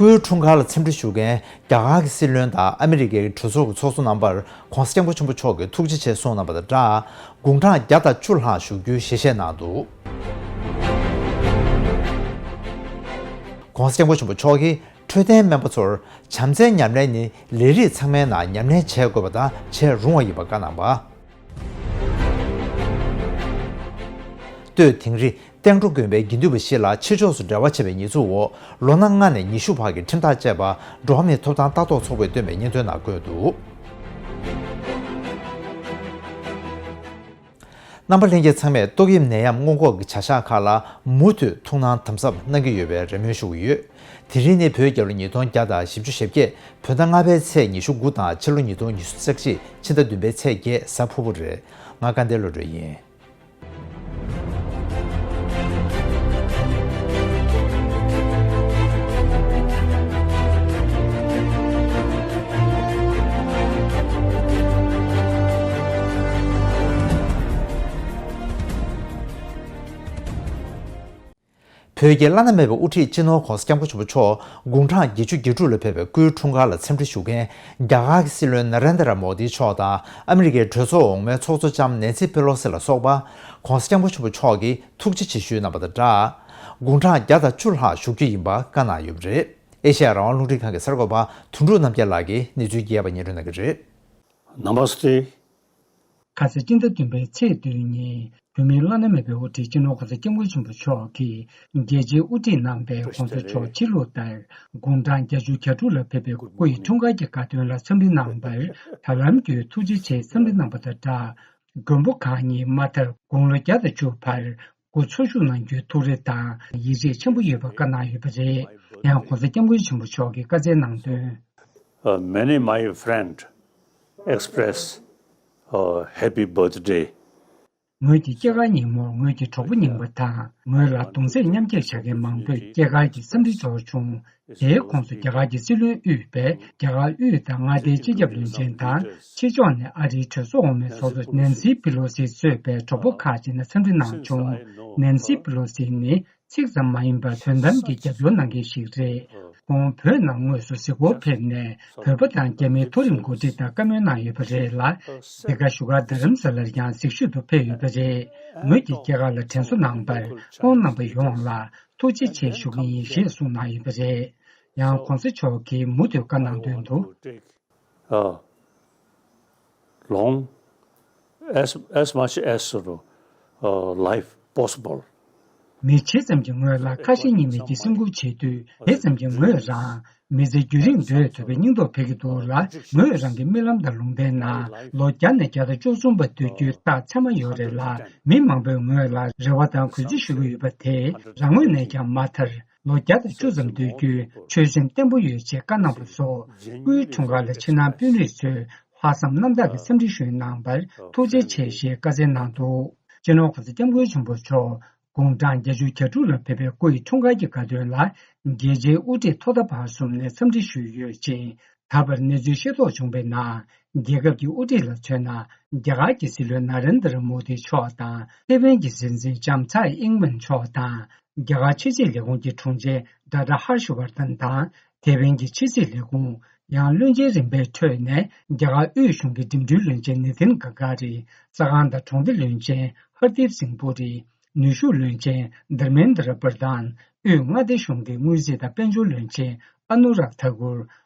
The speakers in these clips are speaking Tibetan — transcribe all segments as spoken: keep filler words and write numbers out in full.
སྐུའི་འཁྲུངས་སྐར་ལ་འཚམས་འདྲི་ཞུ་མཁན་རྒྱ་གར་གྱི་སྲིད་བློན་དང་ཨ་མི་རི་ཀའི་གྲོས་ཚོགས་ཀྱི་ཚོགས་གཙོ་རྣམ་པར་༧གོང་ས་༧སྐྱབས་མགོན་ཆེན་པོ་མཆོག་གིས་ཐུགས་རྗེ་ཆེ་གསུངས་གནང་བ་དང་སྦྲགས། དགུང་གྲངས་བརྒྱ་དང་བཅུ་ལྷག་བཞུགས་རྒྱུའི་ཞལ་བཞེས་གནང་འདུག ༸གོང་ས་༧སྐྱབས་མགོན་ཆེན་པོ་མཆོག་གིས་འཕྲོད་བསྟེན་སྨན་པ་ཚོར་བྱམས་བརྩེའི་ཉམས་ལེན་ནི་ལས་རིགས་ཚང་མའི་ནང་ཉམས་ལེན་བྱེད་དགོས་པ་དང་བྱེད་རུང་བ་ཡིན་པ་བཀའ་གནང་བ། སྟོད་དིང་རི་སྟེང་འབྲོག་དགོན་པའི་དགེ་འདུན་པ་ཞིག་ལ་ཕྱི་ཕྱོགས་སུ་འབྲེལ་བ་བྱས་པའི་ཉེས་འཛུགས་འོག་ལོ་ན་ལྔ་ནས་ཉི་ཤུ་བར་གྱི་ཁྲིམས་ཐག་བཅད་པ་འགྲོ་བ་མིའི་ཐོབ་ཐང་ལྟ་རྟོག་ཚོགས་པས་བཏོན་པའི་སྙན་ཐོའི་ནང་བཀོད་འདུག་རྣམ་པ་ལྷན་རྒྱས་ཚང་མས་ཏོག་དབྱིབས་ནད་ཡམས་སྔོན་འགོག་གི་བྱ་གཞག་ཁག་ལ་མུ་མཐུད་ཐུགས་སྣང་དམ་ཟབ་གནང་གི་ཡོད་པའི་རེ་སྨོན་ཞུ་གི་ཡོད། དེ་རིང་ནི་བོད་རྒྱལ་ལོ་ཉིས་སྟོང་བརྒྱ་དང་བཞི་བཅུ་ཞེ་བརྒྱད། བོད་ཟླ་ལྔ་པའི་ཚེས་ཉི་ཤུ་དགུ་དང་ཕྱི་ལོ་ཉིས་སྟོང་ཉི་ཤུ་རྩ་གཅིག་ཕྱི་ཟླ་བདུན་པའི་ཚེས་བརྒྱད་གཟའ་ཕུར་བུ་རེད། ང་སྐལ་ལྡན་བློ་གྲོས་ཡིན། བོད་ཀྱི་བླ་ན་མེད་པའི་དབུ་ཁྲིད་སྤྱི་ནོར་༧གོང་ས་༧སྐྱབས་མགོན་ཆེན་པོ་མཆོག་དགུང་གྲངས་བརྒྱད་ཅུ་གྱ་དྲུག་ལ་ཕེབས་པའི་སྐུའི་འཁྲུངས་སྐར་ལ་འཚམས་འདྲི་ཞུ་མཁན་རྒྱ་གར་གྱི་སྲིད་བློན་ན་རེན་དྲ་མོ་དི་མཆོག་དང་ཨ་མི་རི་ཀའི་གྲོས་ཚོགས་འོག་མའི་ཚོགས་གཙོ་ལྕམ་ནེན་སི་པེ་ལོ་སི་ལ་སོགས་པ་༧གོང་ས་༧སྐྱབས་མགོན་ཆེན་པོ་མཆོག་གིས་ཐུགས་རྗེ་ཆེ་ཞུས་གནང་བ་དང་སྦྲགས། དགུང་གྲངས་བརྒྱ་དང་བཅུ་ལྷག་བཞུགས་རྒྱུ་ཡིན་པ་བཀའ་གནང་ཡོད་པ་རེད། ཨེ་ཤེ་ཡ་རང་དབང་རླུང་འཕྲིན་ཁང་གི་གསར་འགོད་པ་དོན་གྲུབ་རྣམ་རྒྱལ་ལགས་ཀྱིས་གནས་ཚུལ་རྒྱས་པ་སྙན་སྒྲོན་གནང་གི་རེད། Namaste. ཁ་སང་སྤྱི་ཟླ་བདུན་པའི་ཚེས་བདུན་ཉིན་བོད་མིའི་བླ་ན་མེད་པའི་དབུ་ཁྲིད་སྤྱི་ནོར་༧གོང་ས་༧སྐྱབས་མགོན་ཆེན་པོ་མཆོག་གིས་རྒྱལ་སྤྱིའི་དབུ་ཁྲིད་རྣམ་པས་༧གོང་ས་མཆོག་ཕྱི་ལུགས་ལྟར་དགུང་གྲངས་བརྒྱད་ཅུ་གྱ་དྲུག་ལ་ཕེབས་པའི་སྐུ་ཡི་འཁྲུངས་སྐར་གྱི་དགའ་སྟོན་ལ་འཚམས་འདྲི་གནང་བར་དྲ་ལམ་བརྒྱུད་ཐུགས་རྗེ་ཆེའི་འཚམས་འདྲི་གནང་བ་དང་སྦྲགས། མགོན་པོ་གང་ཉིད་མ་མཐར་དགུང་ལོ་བརྒྱ་དང་བཅུ་བར་སྐུ་འཚོ་བཞུགས་གནང་རྒྱུའི་ཐུགས་རེ་དང་ཡིད་ཆེས་ཆེན་པོ་ཡོད་པ་བཀའ་གནང་ཡོད་པ་རེད། ཡང་༧གོང་ས་༧སྐྱབས་མགོན་ཆེན་པོ་མཆོག་གིས་བཀའ་སྩལ་གནང་དོན། Uh, many my friend express, uh, happy birthday. ངོས་ཀྱི་སྐྱེས་སྐར་ཉིན་མོར་ངོས་ཀྱི་གྲོགས་པོ་རྙིང་པ་དང་ངོས་ལ་གདུང་སེམས་མཉམ་སྐྱེད་བྱ་མཁན་མང་པོས་སྐྱེས་སྐར་གྱི་འཚམས་འདྲི་འབྱོར་བྱུང་། དེའི་ཁོངས་སུ་རྒྱ་གར་གྱི་སྲིད་བློན་དབུས་པས་རྒྱ་གར་དབུས་དང་མངའ་སྡེའི་སྤྱི་ཁྱབ་བློན་ཆེན་དང་ཕྱི་ཕྱོགས་ནས་ཨ་རིའི་གྲོས་ཚོགས་འོག་མའི་ཚོགས་གཙོ་ནན་སི་པི་ལོ་སི་གཙོས་པའི་གྲོགས་པོ་ཁག་ཅིག་ནས་འཚམས་འདྲི་གནང་བྱུང་། ནན་སི་པི་ལོ་སི་ནི་ཚིག་ཙམ་མ་ཡིན་པར་དོན་དམ་གྱི་རྒྱབ་སྐྱོར་གནང་མཁན་ཞིག་རེད། ཁོང་བོད་ནང་དངོས་སུ་གཟིགས་སྐོར་ཕེབས་ནས་བོད་པ་དང་རྒྱ་མིའི་མཐོ་རིམ་འགོ་ཁྲིད་དང་བཀའ་མོལ་གནང་ཡོད་པ་རེད་ལ། འདི་ག་བཞུགས་སྒར་རྡ་རམ་ས་ལར་ཡང་གཟིགས་ཞུ་དུ་ཕེབས་ཡོད་པ་རེད། ངོས་ཀྱི་སྐྱེས་སྐར་ལ་དྲན་གསོ་གནང་བར་ཁོང་རྣམ་པ་ཡོངས་ལ་ཐུགས་རྗེ་ཆེ་ཞུ་གི་ཡིན་ཞེས་གསུངས་གནང་ཡོད་པ་རེད། ཡང་༧གོང་ས་མཆོག་གིས་མུ་མཐུད་བཀའ་གནང་དོན་དུ། Uh, long as, as much as sort of, uh, life possible. མི་ཇི་ཙམ་གྱིས་ངོས་ལ་ཁ་ཞེ་གཉིས་མེད་ཀྱི་སེམས་ཁུར་བྱེད་དུས་དེ་ཙམ་གྱིས་ངོས་རང་མི་ཚེ་རྒྱུན་རིང་སྡོད་ཐུབ་པའི་སྙིང་སྟོབས་འཕེལ་གྱི་འདུག་ལ། ངོས་རང་གི་རྨི་ལམ་དང་ལུང་བསྟན་ནང་ལོ་བརྒྱ་ནས་བརྒྱ་དང་བཅུ་གསུམ་བར་སྡོད་རྒྱུའི་རྟགས་ཚད་མ་ཡོད་རེད་ལ། མི་མང་པོས་ངོས་ལ་རེ་བ་དང་གུས་བརྩི་ཞུ་གི་ཡོད་པ་དེ་རང་ངོས་ནས་ཀྱང་མ་མཐར། ལོ་བརྒྱ་དང་བཅུ་ཙམ་སྡོད་རྒྱུའི་ཆོད་སེམས་བརྟན་པོ་ཡོད་ཅེས་བཀའ་གནང་བ་སོགས། སྐུའི་འཁྲུངས་སྐར་ལ་ཕྱི་ནང་དཔོན་རིགས་ཚོས་ལྷག་བསམ་རྣམ་དག་གིས་འཚམས་འདྲི་ཞུས་གནང་བར་ཐུགས་རྗེ་ཆེ་ཞེས་བཀའ་སྩལ་གནང་འདུག་སྤྱི་ནོར་༧གོང་ས་༧སྐྱབས་མགོན་ཆེན་པོ་མཆོག་དགུང་གྲངས་བརྒྱད་ཅུ་གྱ་དྲུག་ལ་ཕེབས་པའི་སྐུ་ཡི་འཁྲུངས་སྐར་གྱི་དགའ་སྟོན་ལ་རྒྱལ་སྤྱིའི་དབུ་ཁྲིད་ཐོག་མཐའ་བར་གསུམ་ནས་འཚམས་འདྲི་ཞུས་ཡོད་ཅིང་། ད་བར་གནས་ཚུལ་ཤེས་རྟོགས་བྱུང་བའི་ནང་། རྒྱལ་ཁབ་ཀྱི་དབུ་ཁྲིད་ལ་མཚོན་ན། རྒྱ་གར་གྱི་སྲིད་བློན་ན་རེན་དྲ་མོ་དི་མཆོག་དང་ཐེ་ཝན་གྱི་སྲིད་འཛིན་ལྕམ་ཚའེ་ཨིང་ཝེན་མཆོག་དང་། རྒྱ་གར་ཕྱི་སྲིད་ལས་ཁུངས་ཀྱི་དྲུང་ཆེ་ཌོག་ཊར་ཧར་ཤ་ཝར་དན་དང་། ཐེ་ཝན་གྱི་ཕྱི་སྲིད་ལས་ཁུངས། ཡང་བློན་ཆེན་རིམ་པའི་ཁྲོད་ནས་རྒྱ་གར་དབུས་གཞུང་གི་འགྲིམ་འགྲུལ་བློན་ཆེན་ནི་ཐིན་ག་ག་རི། ས་ཁང་དང་གྲོང་སྡེ་བློན་ཆེན་ཧར་དིབ་སིང་པུ་རི། ནུས་ཤུགས་བློན་ཆེན་དྷར་མེན་དྲ་པར་དཱན། དབུས་མངའ་སྡེ་གཞུང་གི་དངུལ་རྩིས་དང་དཔལ་འབྱོར་བློན་ཆེན་ཨ་ནུ་རག་ཐ་ཀུར།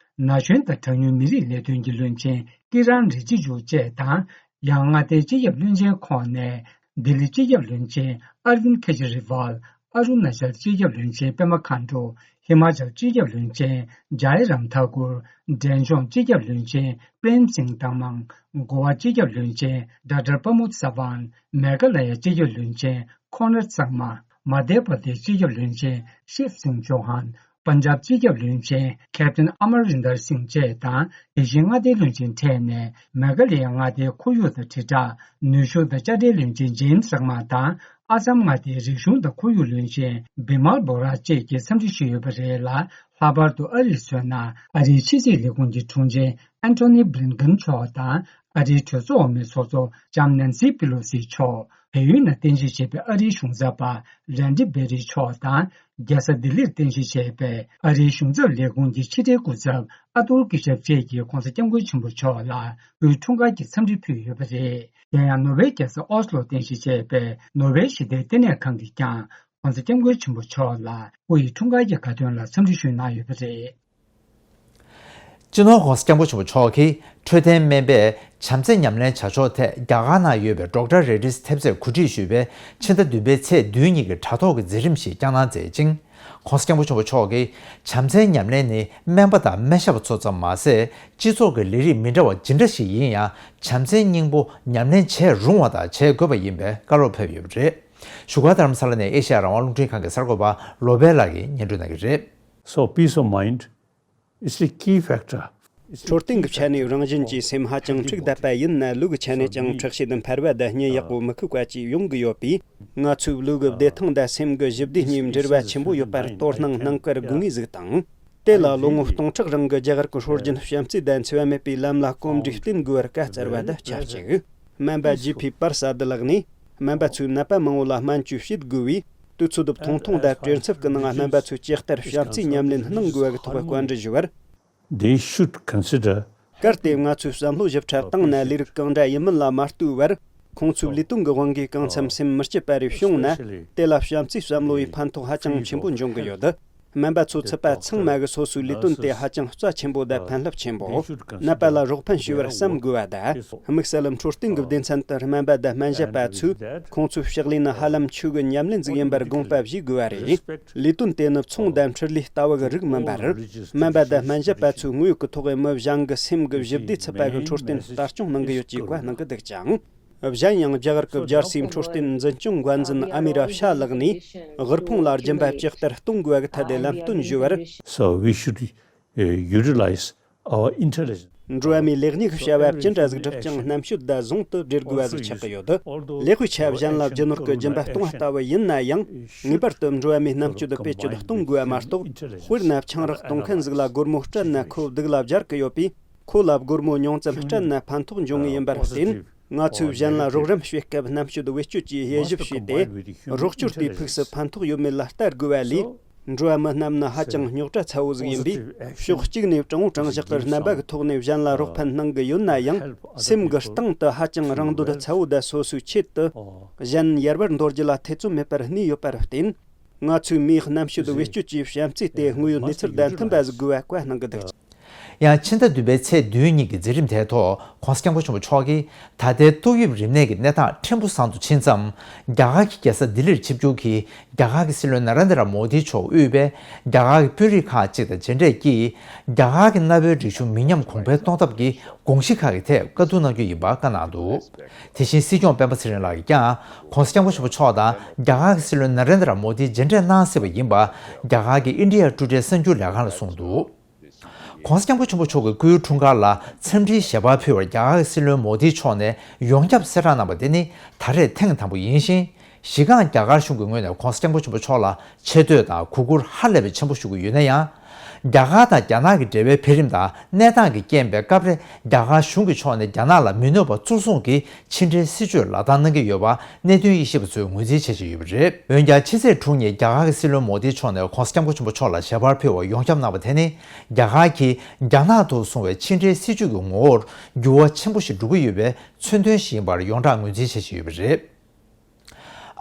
ན་གཞོན་དང་གྲངས་ཉུང་མི་རིགས་ལས་དོན་གྱི་བློན་ཆེན་ཀི་རན་རི་ཇི་ཇུ་བཅས་དང་། ཡང་མངའ་སྡེའི་སྤྱི་ཁྱབ་བློན་ཆེན་ཁོངས་ནས་ལྡི་ལི་སྤྱི་ཁྱབ་བློན་ཆེན་ཨར་ཝིན་ཁེ་ཇི་རི་ཝལ། ཨ་རུ་ན་ཅལ་སྤྱི་ཁྱབ་བློན་ཆེན་པེ་མ་ཁན་ཏྲོ། ཧི་མ་ཅལ་སྤྱི་ཁྱབ་བློན་ཆེན་ཇའི་རམ་ཐ་ཀུར། འབྲས་ལྗོངས་སྤྱི་ཁྱབ་བློན་ཆེན་པྲེམ་སིང་དང་མང་། གོ་བ་སྤྱི་ཁྱབ་བློན་ཆེན་ཌོག་ཊར་པ་མོད་ས་ཝན། མེ་ག་ལ་ཡ་སྤྱི་ཁྱབ་བློན་ཆེན་ཁོ་ནར་སང་མ། མ་དྷྱ་པར་དེཤ་སྤྱི་ཁྱབ་བློན་ཆེན་ཤིབ་སིང་ཅོ་ཧན། པན་ཇབ་སྤྱི་ཁྱབ་བློན་ཆེན་ཁེབ་ཏན་ཨ་མར་རིན་དར་སིང་བཅས་དང་། དེ་བཞིན་མངའ་སྡེའི་བློན་ཆེན་གྲས་ནས་མེ་ག་ལ་ཡའི་མངའ་སྡེའི་ཁོར་ཡུག་དང་དྲིལ་བསྒྲགས་ནུས་ཤུགས་དང་དཔྱ་ཁྲལ་བློན་ཆེན་ཇེམ་སི་སང་མ་དང་། ཨ་སམ་མངའ་སྡེའི་རིག་གཞུང་དང་ཁོར་ཡུག་བློན་ཆེན་བི་མལ་བྷོ་ར་བཅས་ཀྱིས་འཚམས་འདྲི་ཞུས་ཡོད་པ་རེད་ལ། ལྷག་པར་དུ་ཨ་རིར་མཚོན་ན་ཨ་རིའི་ཕྱི་སྲིད་ལས་ཁུངས་ཀྱི་དྲུང་ཆེ་ཨན་ཐོ་ནི་བྷི་ལིན་ཀན་མཆོག་དང་། ཨ་རིའི་གྲོས་ཚོགས་འོག་མའི་ཚོགས་གཙོ་ལྕམ་ནན་སི་པི་ལོ་སི་མཆོག་བལ་ཡུལ་ནང་རྟེན་གཞི་བྱས་པའི་ཨ་རིའི་གཞུང་ཚབ་པ་རན་ཌི་བེ་རི་མཆོག་དང་། རྒྱལ་ས་ལྡི་ལིར་རྟེན་གཞི་བྱས་པའི་ཨ་རིའི་གཞུང་ཚབ་ལས་ཁུངས་ཀྱི་ཕྱི་འབྲེལ་སྐུ་ཚབ་ཨ་ཏུལ་ཀི་ཤབ་བཅས་ཀྱིས་ྋགོང་ས་ྋསྐྱབས་མགོན་ཆེན་པོ་མཆོག་ལ་སྐུའི་འཁྲུངས་སྐར་གྱི་འཚམས་འདྲི་ཕུལ་ཡོད་པ་རེད། དེ་ཡང་ནོར་ཝེ་རྒྱལ་ས་ཨོ་སི་ལོར་རྟེན་གཞི་བྱས་པའི་ནོར་ཝེ་ཞི་བདེའི་ལྟེ་གནས་ཁང་གིས་ཀྱང་ྋགོང་ས་ྋསྐྱབས་མགོན་ཆེན་པོ་མཆོག་ལ་སྐུ་ཡི་འཁྲུངས་སྐར་གྱི་དགའ་སྟོན་ལ་འཚམས་འདྲི་ཞུས་གནང་ཡོད་པ་རེད། སྤྱི་ནོར་༧གོང་ས་༧སྐྱབས་མགོན་ཆེན་པོ་མཆོག་གིས་འཕྲོད་བསྟེན་སྨན་པས་བྱམས་བརྩེ་ཉམས་ལེན་བྱ་ཕྱོགས་ཐད་རྒྱ་གར་ནང་ཡོད་པའི་Doctor Reddy's ཐེབས་རྩས་གོ་སྒྲིག་ཞུས་པའི་ཕྱི་ཟླ་བདུན་པའི་ཚེས་བདུན་ཉིན་གྱི་དྲ་ཐོག་གི་མཛད་རིམ་ཞིག་བསྐྱངས་གནང་མཛད་ཅིང་། ྋགོང་ས་༧སྐྱབས་མགོན་ཆེན་པོ་མཆོག་གིས་བྱམས་བརྩེའི་ཉམས་ལེན་ནི་སྨན་པ་དང་སྨན་ཞབས་པ་ཚོ་ཙམ་མ་ཟད། སྤྱི་ཚོགས་ཀྱི་ལས་རིགས་མི་འདྲ་བ་ཇི་འདྲ་ཞིག་ཡིན་ཡང་། བྱམས་བརྩེའི་སྙིང་པོ་ཉམས་ལེན་བྱེད་རུང་བ་དང་བྱེད་དགོས་པ་ཡིན་པའི་བཀའ་སློབ་ཕེབས་ཡོད་པ་རེད། བཞུགས་སྒར་རྡ་རམ་ས་ལ་ནས་ཨེ་ཤ་ཡ་རང་དབང་རླུང་འཕྲིན་ཁང་གི་གསར་འགོད་པ་བློ་བྷེ་ལགས་ཀྱིས་སྙན་སྒྲོན་གནང་གི་རེད། So peace of mind is the key factor. འཕྲོད་བསྟེན་གྱི་ཆ་ནས་རང་བཞིན་གྱིས་སེམས་ཧ་ཅང་འཁྲུག་བསྡད་པ་ཡིན་ན། ལུས་ཀྱི་ཆ་ནས་ཀྱང་མཁྲེགས་ཤེད་དང་འཕར་བ་དང་གཉིད་ཡག་པོ་མི་ཁུག་པ་བཅས་ཡོང་གི་ཡོད་པས། ང་ཚོའི་ལུས་ཀྱི་བདེ་ཐང་དང་སེམས་ཀྱི་ཞི་བདེ་གཉིས་འབྲེལ་བ་ཆེན་པོ་ཡོད་པར་དོ་སྣང་གནང་བཀུར་དགོས་ངེས་ཟིག་དང་། དེ་ལ་ལོ་ངོ་སྟོང་ཕྲག་རིང་གི་རྒྱ་གར་གྱི་སྲོལ་རྒྱུན་བྱམས་བརྩེ་དང་འཚེ་བ་མེད་པའི་ལམ་ལ་གོམས་འདྲིས་བསྟེན་དགོས་པར་བཀའ་སྩལ་བ་དང་ཆབས་ཅིག་སྨན་པ་ཇི་ཕི་པར་ས་དི་ལགས་ནས། སྨན་པ་ཚོས་ནད་པ་མང་བོ་ལ་སྨན་བཅོས་བྱེད་དགོས་པས། དུས་ཚོད་ཐུང་ཐུང་དང་བྲེལ་འཚུབ་ཀྱི་ནང་སྨན་པ་ཚོས་ཇི་ལྟར་བྱམས་བརྩེའི་ཉམས་ལེན་གནང་དགོས་པ་གི་ཐོག་བཀའ་འདྲི་ཞུས་པར། They should consider གལ་ཏེ་ང་ཚོས་བསམ་བློ་ཞིབ་ཕྲ་བཏང་ན། ལས་རིགས་གང་འདྲ་ཡིན་མིན་ལ་མ་ལྟོས་པར། ཁོང་ཚོའི་ལས་དོན་གྱི་དབང་གིས་གང་འཚམ་སེམས་མི་སྐྱིད་པ་རེ་བྱུང་ན། དེ་ལ་བྱམས་བརྩེའི་བསམ་བློ་ཡིས་ཕན་ཐོགས་ཧ་ཅང་ཆེན་པོ་འབྱུང་གི་ཡོད། སྨན་པ་ཚོ་ཚུད་པ་ཚང་མ་གི་སོ་སོའི་ལས་དོན་དེ་ཧ་ཅང་རྩ་ཆེན་པོ་དང་ཕན་རླབས་ཆེན་པོ། ནད་པ་ལ་རོགས་ཕན་ཞུ་བར་བསམ་དགོས་པ་དང་། དམིགས་བསལ་འཕྲོད་བསྟེན་གྱི་སྡེ་ཚན་དུ་སྨན་པ་དང་སྨན་ཞབས་པ་ཚོས་ཁོང་ཚོའི་ཕྱག་ལས་ནི་ཧ་ལམ་ཆོས་ཀྱི་ཉམས་ལེན་ཟིག་ཡིན་པར་དགོངས་པ་བཞེས་དགོས་པ་རེད། ལས་དོན་དེ་ནི་ཚོང་དང་འཕྲུལ་ལས་ལྟ་བུ་གི་རིགས་མིན་པར། སྨན་པ་དང་སྨན་ཞབས་པ་ཚོས་དངོས་ཡོད་ཀྱི་ཐོག་མི་གཞན་གྱི་སེམས་ཀྱི་ཞི་བདེ་ཚུད་པ་གི་འཕྲོད་བསྟེན་ལྟ་སྐྱོང་གནང་གི་ཡོད་ཅེས་བཀའ་གནང་གི་འདུག་ཅིང་། གཞན་ཡང་རྒྱ་གར་གྱི་རྒྱལ་སའི་འཕྲོད་བསྟེན་འཛིན་སྐྱོང་འགོ་འཛིན་ཨ་མི་ར་ཤ་ལགས་ནས། དབུལ་ཕོངས་ལ་སྦྱིན་པ་ཇི་ལྟར་གཏོང་དགོས་པ་གི་ཐད་དེ་ལམ་སྟོན་ཞུས་པར། So we should, uh, utilize our intelligence. འགྲོ་བ་མིའི་ལེགས་ཉེས་ཀྱི་བྱ་བ་ཅི་འདྲ་ཟིག་བསྒྲུབས་ཀྱང་རྣམ་དཔྱོད་དང་ཟུང་དུ་འབྲེལ་དགོས་པ་ཟིག་ཆགས་ཀྱི་ཡོད། ལེགས་པའི་ཆ་གཞན་ལ་རྒྱུ་ནོར་གྱི་སྦྱིན་པ་གཏོང་བ་ལྟ་བུ་ཡིན་ན་ཡང་། ངེས་པར་དུ་འགྲོ་བ་མིའི་རྣམ་དཔྱོད་བེད་སྤྱོད་གཏོང་དགོས་པ་མ་གཏོགས། དཔེར་ན་ཆང་རག་གཏོང་མཁན་ཟིག་ལ་སྒོར་མོ་སྤྲད་ན་ཁོ་སྡུག་ལ་སྦྱར་གི་ཡོད་པས། ཁོ་ལ་སྒོར་མོ་ཉུང་ཙམ་སྤྲད་ན་ཕན་ཐོགས་འབྱུང་ངེས་ཡིན་པར་བརྟེན། ང་ཚོས་གཞན་ལ་རོགས་རམ་བྱེད་སྐབས་རྣམ་དཔྱོད་བེད་སྤྱོད་ཀྱིས་དབྱེ་ཞིབ་བྱས་ཏེ། རོགས་སྐྱོར་དེའི་ཕུགས་སུ་ཕན་ཐོགས་ཡོད་མེད་ལ་ལྟ་དགོས་པ་ལས། འགྲོ་བ་མི་རྣམས་ནི་ཧ་ཅང་རྙོག་དྲ་ཚ་བོ་ཟིག་ཡིན་པས། ཕྱོགས་གཅིག་ནས་དྲང་བོ་དྲང་བཞག་གི་རྣམ་པ་གི་ཐོག་ནས་གཞན་ལ་རོགས་ཕན་གནང་གི་ཡོད་ན་ཡང་། སེམས་ཀྱི་སྟེང་དུ་ཧ་ཅང་རང་འདོད་ཚ་བོ་དང་སོ་སོའི་ཆེད་དུ། གཞན་ཡར་བར་འདོར་རྒྱུ་ལ་ཐེ་ཚོམ་མེད་པར་གནས་ཡོད་པར་བརྟེན། ང་ཚོས་མིའི་རྣམ་དཔྱོད་བེད་སྤྱོད་ཀྱིས་བྱམས་བརྩེ་དེ་དངོས་ཡོད་གནས་ཚུལ་དང་མཐུན་པ་ཟིག་དགོས་པ་བཀའ་གནང་གི་འདུག་ཡང་ཕྱི་ཟླ་བདུན་པའི་ཚེས་བདུན་ཉིན་གྱི་མཛད་རིམ་དེའི་ཐོག་ྋགོང་ས་ྋསྐྱབས་མགོན་ཆེན་པོ་མཆོག་གིས་ད་ལྟའི་ཏོག་དབྱིབས་རིམས་ནད་ཀྱི་གནས་སྟངས་ཕྲན་བུ་བཟང་དུ་ཕྱིན་ཙམ། རྒྱ་གར་གྱི་རྒྱལ་ས་ལྡི་ལིར་ཆིབས་བསྒྱུར་གྱིས་རྒྱ་གར་གྱི་སྲིད་བློན་ན་རེན་དྲ་མོ་དི་མཆོག་དབུས་པའི་རྒྱ་གར་གྱི་དཔོན་རིགས་ཁག་ཅིག་དང་མཇལ་འཕྲད་ཀྱིས། རྒྱ་གར་གྱི་གནའ་བོའི་རིག་གཞུང་མི་ཉམས་གོང་འཕེལ་གཏོང་ཐབས་ཀྱི་དགོངས་གཞི་ཁག་གི་ཐད་བཀའ་བསྡུར་གནང་རྒྱུ་ཡིན་པ་བཀའ་གནང་འདུག་དེ་བཞིན་སྲིད་སྐྱོང་སྤེན་པ་ཚེ་རིང་ལགས་ཀྱིས་ཀྱང་ྋགོང་ས་ྋསྐྱབས་མགོན་ཆེན་པོ་མཆོག་དང་རྒྱ་གར་གྱི་སྲིད་བློན་ན་རེན་དྲ་མོ་དི་མཇལ་འཕྲད་གནང་སྲིད་པ་ཡིན་པ། རྒྱ་གར་གྱི་ཨིན་ཌི་ཡ་ཊུ་ཌེ་གསར་འགྱུར་ལས་ཁང་ལ་གསུངས་འདུག ྋགོང་ས་ྋསྐྱབས་མགོན་ཆེན་པོ་མཆོག་གི་སྐུའི་འཁྲུངས་སྐར་ལ་འཚམས་འདྲིའི་ཞལ་པར་ཕུལ་བར་རྒྱ་གར་གྱི་སྲིད་བློན་མོ་དི་མཆོག་ནས་ཡོངས་ཁྱབ་གསལ་བསྒྲགས་གནང་བ་དེ་ནི་ད་རེས་ཐེངས་དང་པོ་ཡིན་ཞིང་། གཞི་རྐང་རྒྱ་གར་གཞུང་གི་ངོས་ནས་ྋགོང་ས་ྋསྐྱབས་མགོན་ཆེན་པོ་མཆོག་ལ་ཆེ་བསྟོད་དང་གུས་བཀུར་ཧ་ལས་པའི་ཆེན་པོ་ཞུ་གི་ཡོད་ན་ཡང་། རྒྱ་གར་དང་རྒྱ་ནག་གི་འབྲེལ་བའི་འཕེལ་རིམ་དང་གནས་སྟངས་ཀྱི་རྐྱེན་པས་སྐབས་རེ་རྒྱ་གར་གཞུང་གི་ཕྱོགས་ནས་རྒྱ་ནག་ལ་མི་གནོད་པ་གཙོར་བཟུང་གིས་ཕྱི་འབྲེལ་སྲིད་ཇུས་ལག་བསྟར་གནང་གི་ཡོད་པ་གནད་དོན་དབྱེ་ཞིབ་པ་ཚོས་ངོས་འཛིན་བྱེད་བཞིན་ཡོད་པ་རེད། འོན་ཀྱང་ཕྱི་ཚེས་དྲུག་ཉིན་རྒྱ་གར་གྱི་སྲིད་བློན་མོ་དི་མཆོག་ནས་ྋགོང་ས་ྋསྐྱབས་མགོན་ཆེན་པོ་མཆོག་ལ་ཞལ་པར་ཕུལ་བ་ཡོངས་ཁྱབ་གནང་བ་དེ་ནི་རྒྱ་གར་གྱིས་རྒྱ་ནག་ཐོག་བཟུང་བའི་ཕྱི་འབྲེལ་སྲིད་ཇུས་ཀྱི་ངོ་བོར་འགྱུར་བ་ཆེན་པོ་ཞིག་འགྲོ་གི་ཡོད་པའི་མཚོན་དོན་ཞིག་ཡིན་པར་ཡོངས་གྲགས་ངོས་འཛིན་བྱེད་བཞིན་ཡོད་པ་རེད།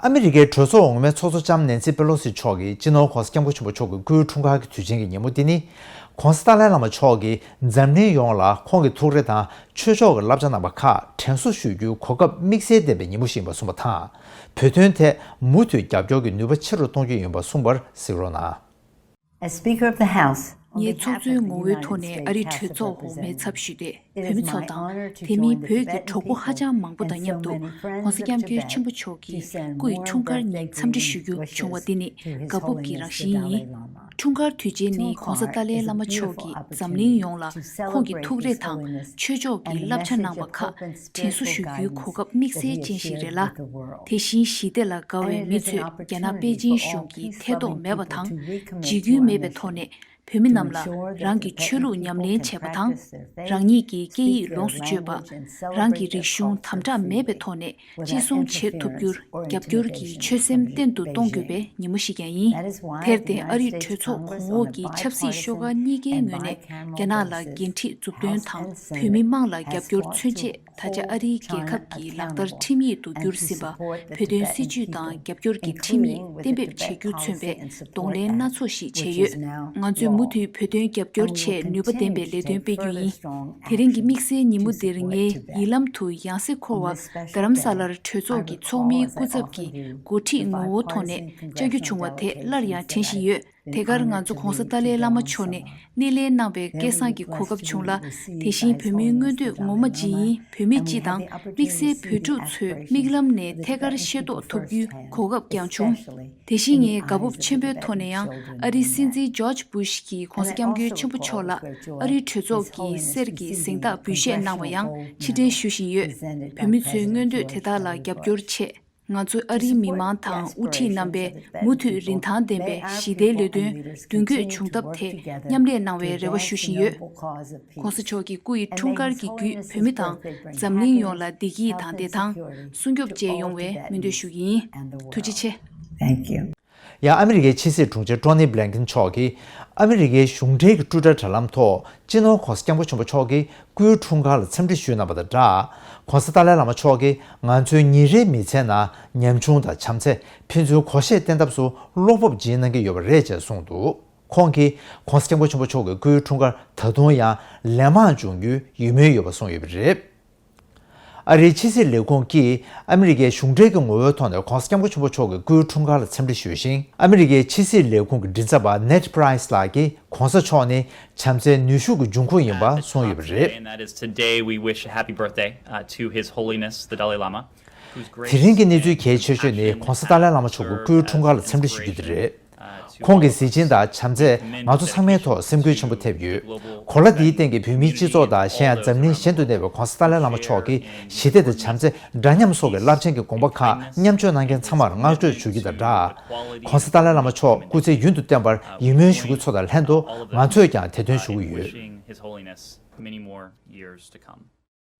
ཨ་མི་རི་ཀའི་གྲོས་ཚོགས་འོག་མའི་ཚོགས་གཙོ་ལྕམ་ནན་སི་པེ་ལོ་སི་མཆོག་གིས་སྤྱི་ནོར་ྋགོང་ས་ྋསྐྱབས་མགོན་ཆེན་པོ་མཆོག་གི་སྐུའི་འཁྲུངས་སྐར་གྱི་དུས་ཆེན་གྱི་ཉིན་མོ་འདི་ནི། ྋགོང་ས་ཏཱ་ལའི་བླ་མ་མཆོག་གིས་འཛམ་གླིང་ཡོངས་ལ་ཁོང་གི་ཐུགས་རེ་དང་ཆོས་ཕྱོགས་ཀྱི་བསླབ་བྱ་གནང་བ་ཁག་དྲན་གསོ་ཞུ་རྒྱུའི་གོ་སྐབས་དམིགས་བསལ་ལྡན་པའི་ཉིན་མོ་ཞིག་ཡིན་པ་གསུངས་པ་དང་། བོད་དོན་ཐད་མུ་མཐུད་རྒྱབ་སྐྱོར་གྱི་ནུས་པ་ཆེ་རུ་གཏོང་རྒྱུ་ཡིན་པ་གསུངས་པར་གཟིགས་རོགས་གནང་། As Speaker of the House, ངས་ཚོགས་གཙོའི་ངོ་བོའི་ཐོག་ནས་ཨ་རིའི་གྲོས་ཚོགས་འོག་མའི་ཚབ་ཞུས་ཏེ། བོད་མི་ཚོ་དང་། དེ་མིན་བོད་ཀྱི་གྲོགས་པོ་ཧ་ཅང་མང་པོ་དང་མཉམ་དུ་༧གོང་ས་༧སྐྱབས་མགོན་ཆེན་པོ་མཆོག་གི་སྐུ་ཡི་འཁྲུངས་སྐར་ཉིན་འཚམས་འདྲི་ཞུ་རྒྱུ་བྱུང་བ་འདི་ནི་དགའ་སྤོབས་ཀྱི་རང་བཞིན་ཡིན། འཁྲུངས་སྐར་དུས་ཆེན་ནི་༧གོང་ས་ཏཱ་ལའི་བླ་མ་མཆོག་གིས་འཛམ་གླིང་ཡོངས་ལ་ཁོང་གི་ཐུགས་རེ་དང་ཆོས་ཕྱོགས་ཀྱི་བསླབ་བྱ་གནང་བ་ཁག་དྲན་གསོ་ཞུ་རྒྱུའི་གོ་སྐབས་དམིགས་བསལ་ཅན་ཞིག་རེད་ལ། དེ་བཞིན་ཞི་བདེ་ལ་དགའ་བའི་མི་ཚོས་རྒྱ་ནག་པེ་ཅིན་གཞུང་གི་ཐེ་གཏོགས་མེད་པ་དང་། འཇིགས་སྐུལ་མེད་པའི་ཐོག་ནས་ བོད་མི་རྣམས་ལ་རང་གི་ཆོས་ལུགས་ཉམས་ལེན་བྱས་པ་དང་། རང་ཉིད་ཀྱི་སྐད་ཡིག་ལོངས་སུ་སྤྱོད་པ། རང་གི་རིག་གཞུང་དམ་དྲག་མེད་པའི་ཐོག་ནས་གཅེས་སྲུང་བྱེད་ཐུབ་རྒྱུར་རྒྱབ་སྐྱོར་གྱི་ཆོད་སེམས་བརྟན་དུ་གཏོང་དགོས་པའི་ཉིན་མོ་ཞིག་ཀྱང་ཡིན། དེར་བརྟེན་ཨ་རིའི་གྲོས་ཚོགས་གོང་འོག་གི་ཆབ་སྲིད་ཤོག་ཁག་གཉིས་ཀའི་ངོས་ནས་རྒྱ་ནག་ལ་འགན་འཁྲི་མཛུབ་སྟོན་དང་བོད་མི་དམངས་ལ་རྒྱབ་སྐྱོར་མཚོན་ཆེད། ད་ཆ་ཨ་རིའི་རྒྱལ་ཁབ་ཀྱི་ལག་བསྟར་ཁྲིམས་ཡིག་ཏུ་གྱུར་ཟིན་པ། བོད་དོན་སྲིད་བྱུས་དང་རྒྱབ་སྐྱོར་གྱི་ཁྲིམས་ཡིག་གཏན་འབེབས་བྱེད་རྒྱུ་མཚོན་པའི་གདོང་ལེན་སྣ་ཚོགས་ཤིག་བྱས་ཡོད། ང་ཚོས་མུ་མཐུད་བོད་དོན་རྒྱབ་སྐྱོར་ཆེད་ནུས་པ་ལྡན་པའི་ལས་དོན་སྤེལ་རྒྱུ་ཡིན། དེ་རིང་གི་དམིགས་བསལ་ཉིན་མོ་འདིར་ངས་ཡིད་ལམ་དུ་ཡང་སེ་འཁོར་བ་རྡ་རམ་ས་ལར་གྲོས་ཚོགས་ཀྱི་ཚོགས་མིའི་སྐུ་ཚབ་ཀྱི་འགོ་ཁྲིད་ངོ་བོ་ཐོག་ནས་བཅར་རྒྱུ་བྱུང་བ་དེ་སླར་ཡང་དྲན་བཞིན་ཡོད། དེ་གར་ང་ཚོ་༧གོང་ས་ཏཱ་ལའི་བླ་མ་མཆོག་ནས་སྣེ་ལེན་གནང་བའི་སྐལ་བཟང་གི་གོ་སྐབས་བྱུང་ལ། དེ་བཞིན་བོད་མིའི་མངོན་འདོད་ངོ་མ་ཇི་ཡིན་བོད་མི་སྤྱི་དང་དམིགས་བསལ་བོད་ཕྲུག་ཚོའི་མིག་ལམ་ནས་ཐད་ཀར་ཤེས་རྟོགས་ཐུབ་རྒྱུའི་གོ་སྐབས་ཀྱང་བྱུང་། དེ་བཞིན་ངས་དགའ་སྤོབས་ཆེན་པོའི་ཐོག་ནས་ཡང་ཨ་རིའི་སྲིད་འཛིན་ཇོརྗ་བུ་ཤ་གིས་༧གོང་ས་༧སྐྱབས་མགོན་ཆེན་པོ་མཆོག་ལ་ཨ་རིའི་གྲོས་ཚོགས་ཀྱི་གསེར་གྱི་གཟེངས་རྟགས་འབུལ་བཞེས་གནང་བ་ཡང་ཕྱིར་དྲན་ཞུ་བཞིན་ཡོད། བོད་མི་ཚོའི་མངོན་འདོད་དེ་དག་ལ་རྒྱབ་སྐྱོར་ཆེད། ང་ཚོས་ཨ་རིའི་མི་མང་དང་དབུ་ཁྲིད་རྣམ་པས་མུ་མཐུད་རིན་ཐང་ལྡན་པའི་ཞི་བདེའི་ལས་དོན་མདུན་སྐྱོད་བྱུང་ཐབས་ཐད་མཉམ་ལས་གནང་བའི་རེ་བ་ཞུ་བཞིན་ཡོད། ྋགོང་ས་མཆོག་གི་སྐུ་ཡི་འཁྲུངས་སྐར་གྱི་བརྒྱུད་བོད་མི་དང་འཛམ་གླིང་ཡོངས་ལ་བདེ་སྐྱིད་དང་བདེ་ཐང་སྲུང་སྐྱོབ་བཅས་ཡོང་བའི་སྨོན་འདུན་ཞུ་གི་ཡིན། ཐུགས་རྗེ་ཆེ། Thank you. ཡང་ཨ་མི་རི་ཀའི་ཕྱི་སྲིད་དྲུང་ཆེ་ཀྲོ་ནི་བྷི་ལན་ཀིན་མཆོག་གིས་ཨ་མི་རི་ཀའི་གཞུང་འབྲེལ་གྱི་ཊུའི་ཊར་དྲ་ལམ་ཐོག་སྤྱི་ནོར་༧གོང་ས་༧སྐྱབས་མགོན་ཆེན་པོ་མཆོག་གི་སྐུའི་འཁྲུངས་སྐར་ལ་འཚམས་འདྲི་ཞུས་གནང་བ་དང་སྦྲགས། ྋགོང་ས་ཏཱ་ལའི་བླ་མ་མཆོག་གིས་ང་ཚོའི་ཉིན་རེའི་མི་ཚེའི་ནང་ཉམ་ཆུང་དང་བྱམས་བརྩེ། ཕན་ཚུན་གོ་ཤེས་བསྟེན་ཐབས་སུ་བློ་སྤོབས་སྦྱིན་གནང་གི་ཡོད་པ་རེད་ཅེས་གསུངས་འདུག་ཁོང་གིས་༧གོང་ས་༧སྐྱབས་མགོན་ཆེན་པོ་མཆོག་གི་སྐུའི་འཁྲུངས་སྐར་ད་དུང་ཡང་ལན་མང་འབྱུང་རྒྱུའི་ཡིད་སྨོན་ཡོད་པ་གསུངས་ཡོད་པ་རེད། ཨ་རིའི་ཕྱི་སྲིད་ལས་ཁུངས་ཀྱིས་ཨ་མི་རི་ཀའི་གཞུང་འབྲེལ་གྱི་ངོ་བོའི་ཐོག་ནས་༧གོང་ས་༧སྐྱབས་མགོན་ཆེན་པོ་མཆོག་གི་སྐུའི་འཁྲུངས་སྐར་ལ་འཚམས་འདྲི་ཞུས་ཤིང་། ཨ་མི་རི་ཀའི་ཕྱི་སྲིད་ལས་ཁུངས་ཀྱི་མགྲིན་ཚབ་པ་ནེད་པ་རའི་སི་ལགས་ཀྱིས་༧གོང་ས་མཆོག་ནི་བྱམས་བརྩེའི་ནུས་ཤུགས་ཀྱི་འབྱུང་ཁུངས་ཡིན་པ་གསུངས་ཡོད་པ་རེད། And that is today we wish a happy birthday, uh, to His Holiness the Dalai Lama, whose དེ་རིང་གི་གནས་ཚུལ་གལ་ཆེ་ཤོས་ནི་༧གོང་ས་ཏཱ་ལའི་བླ་མ་མཆོག་གི་སྐུའི་འཁྲུངས་སྐར་ལ་འཚམས་འདྲི་ཞུ་རྒྱུ་དེ་རེད། ཁོང་གི་གཟི་བྱིན་དང་བྱམས་བརྩེས་ང་ཚོ་ཚང་མའི་ཐོག་སེམས་འགུལ་ཆེན་པོ་ཐེབས་ཡོད། གོ་ལ་འདིའི་སྟེང་གི་བོད་མིའི་སྤྱི་ཚོགས་དང་གཞན་ཡང་འཛམ་གླིང་གཞན་དུ་གནས་པའི་༧གོང་ས་ཏཱ་ལའི་བླ་མ་མཆོག་གིས་ཞི་བདེ་དང་བྱམས་བརྩེ། འདྲ་མཉམ་སོགས་ཀྱི་རླབས་ཆེན་གྱི་དགོངས་པ་ཁག་མཉམ་སྤྱོད་གནང་མཁན་ཚང་མར་བསྔགས་བརྗོད་ཞུ་རྒྱུ་དང་སྦྲགས། ྋགོང་ས་ཏཱ་ལའི་བླ་མ་མཆོག་སྐུ་ཚེ་ཡུན་དུ་བརྟན་པར་ཡིད་སྨོན་ཞུ་རྒྱུ་ཚོ་དང་ལྷན་དུ་ང་ཚོས་ཀྱང་དེ་དོན་ཞུ་གི་ཡོད། Wishing His Holiness many more years to come.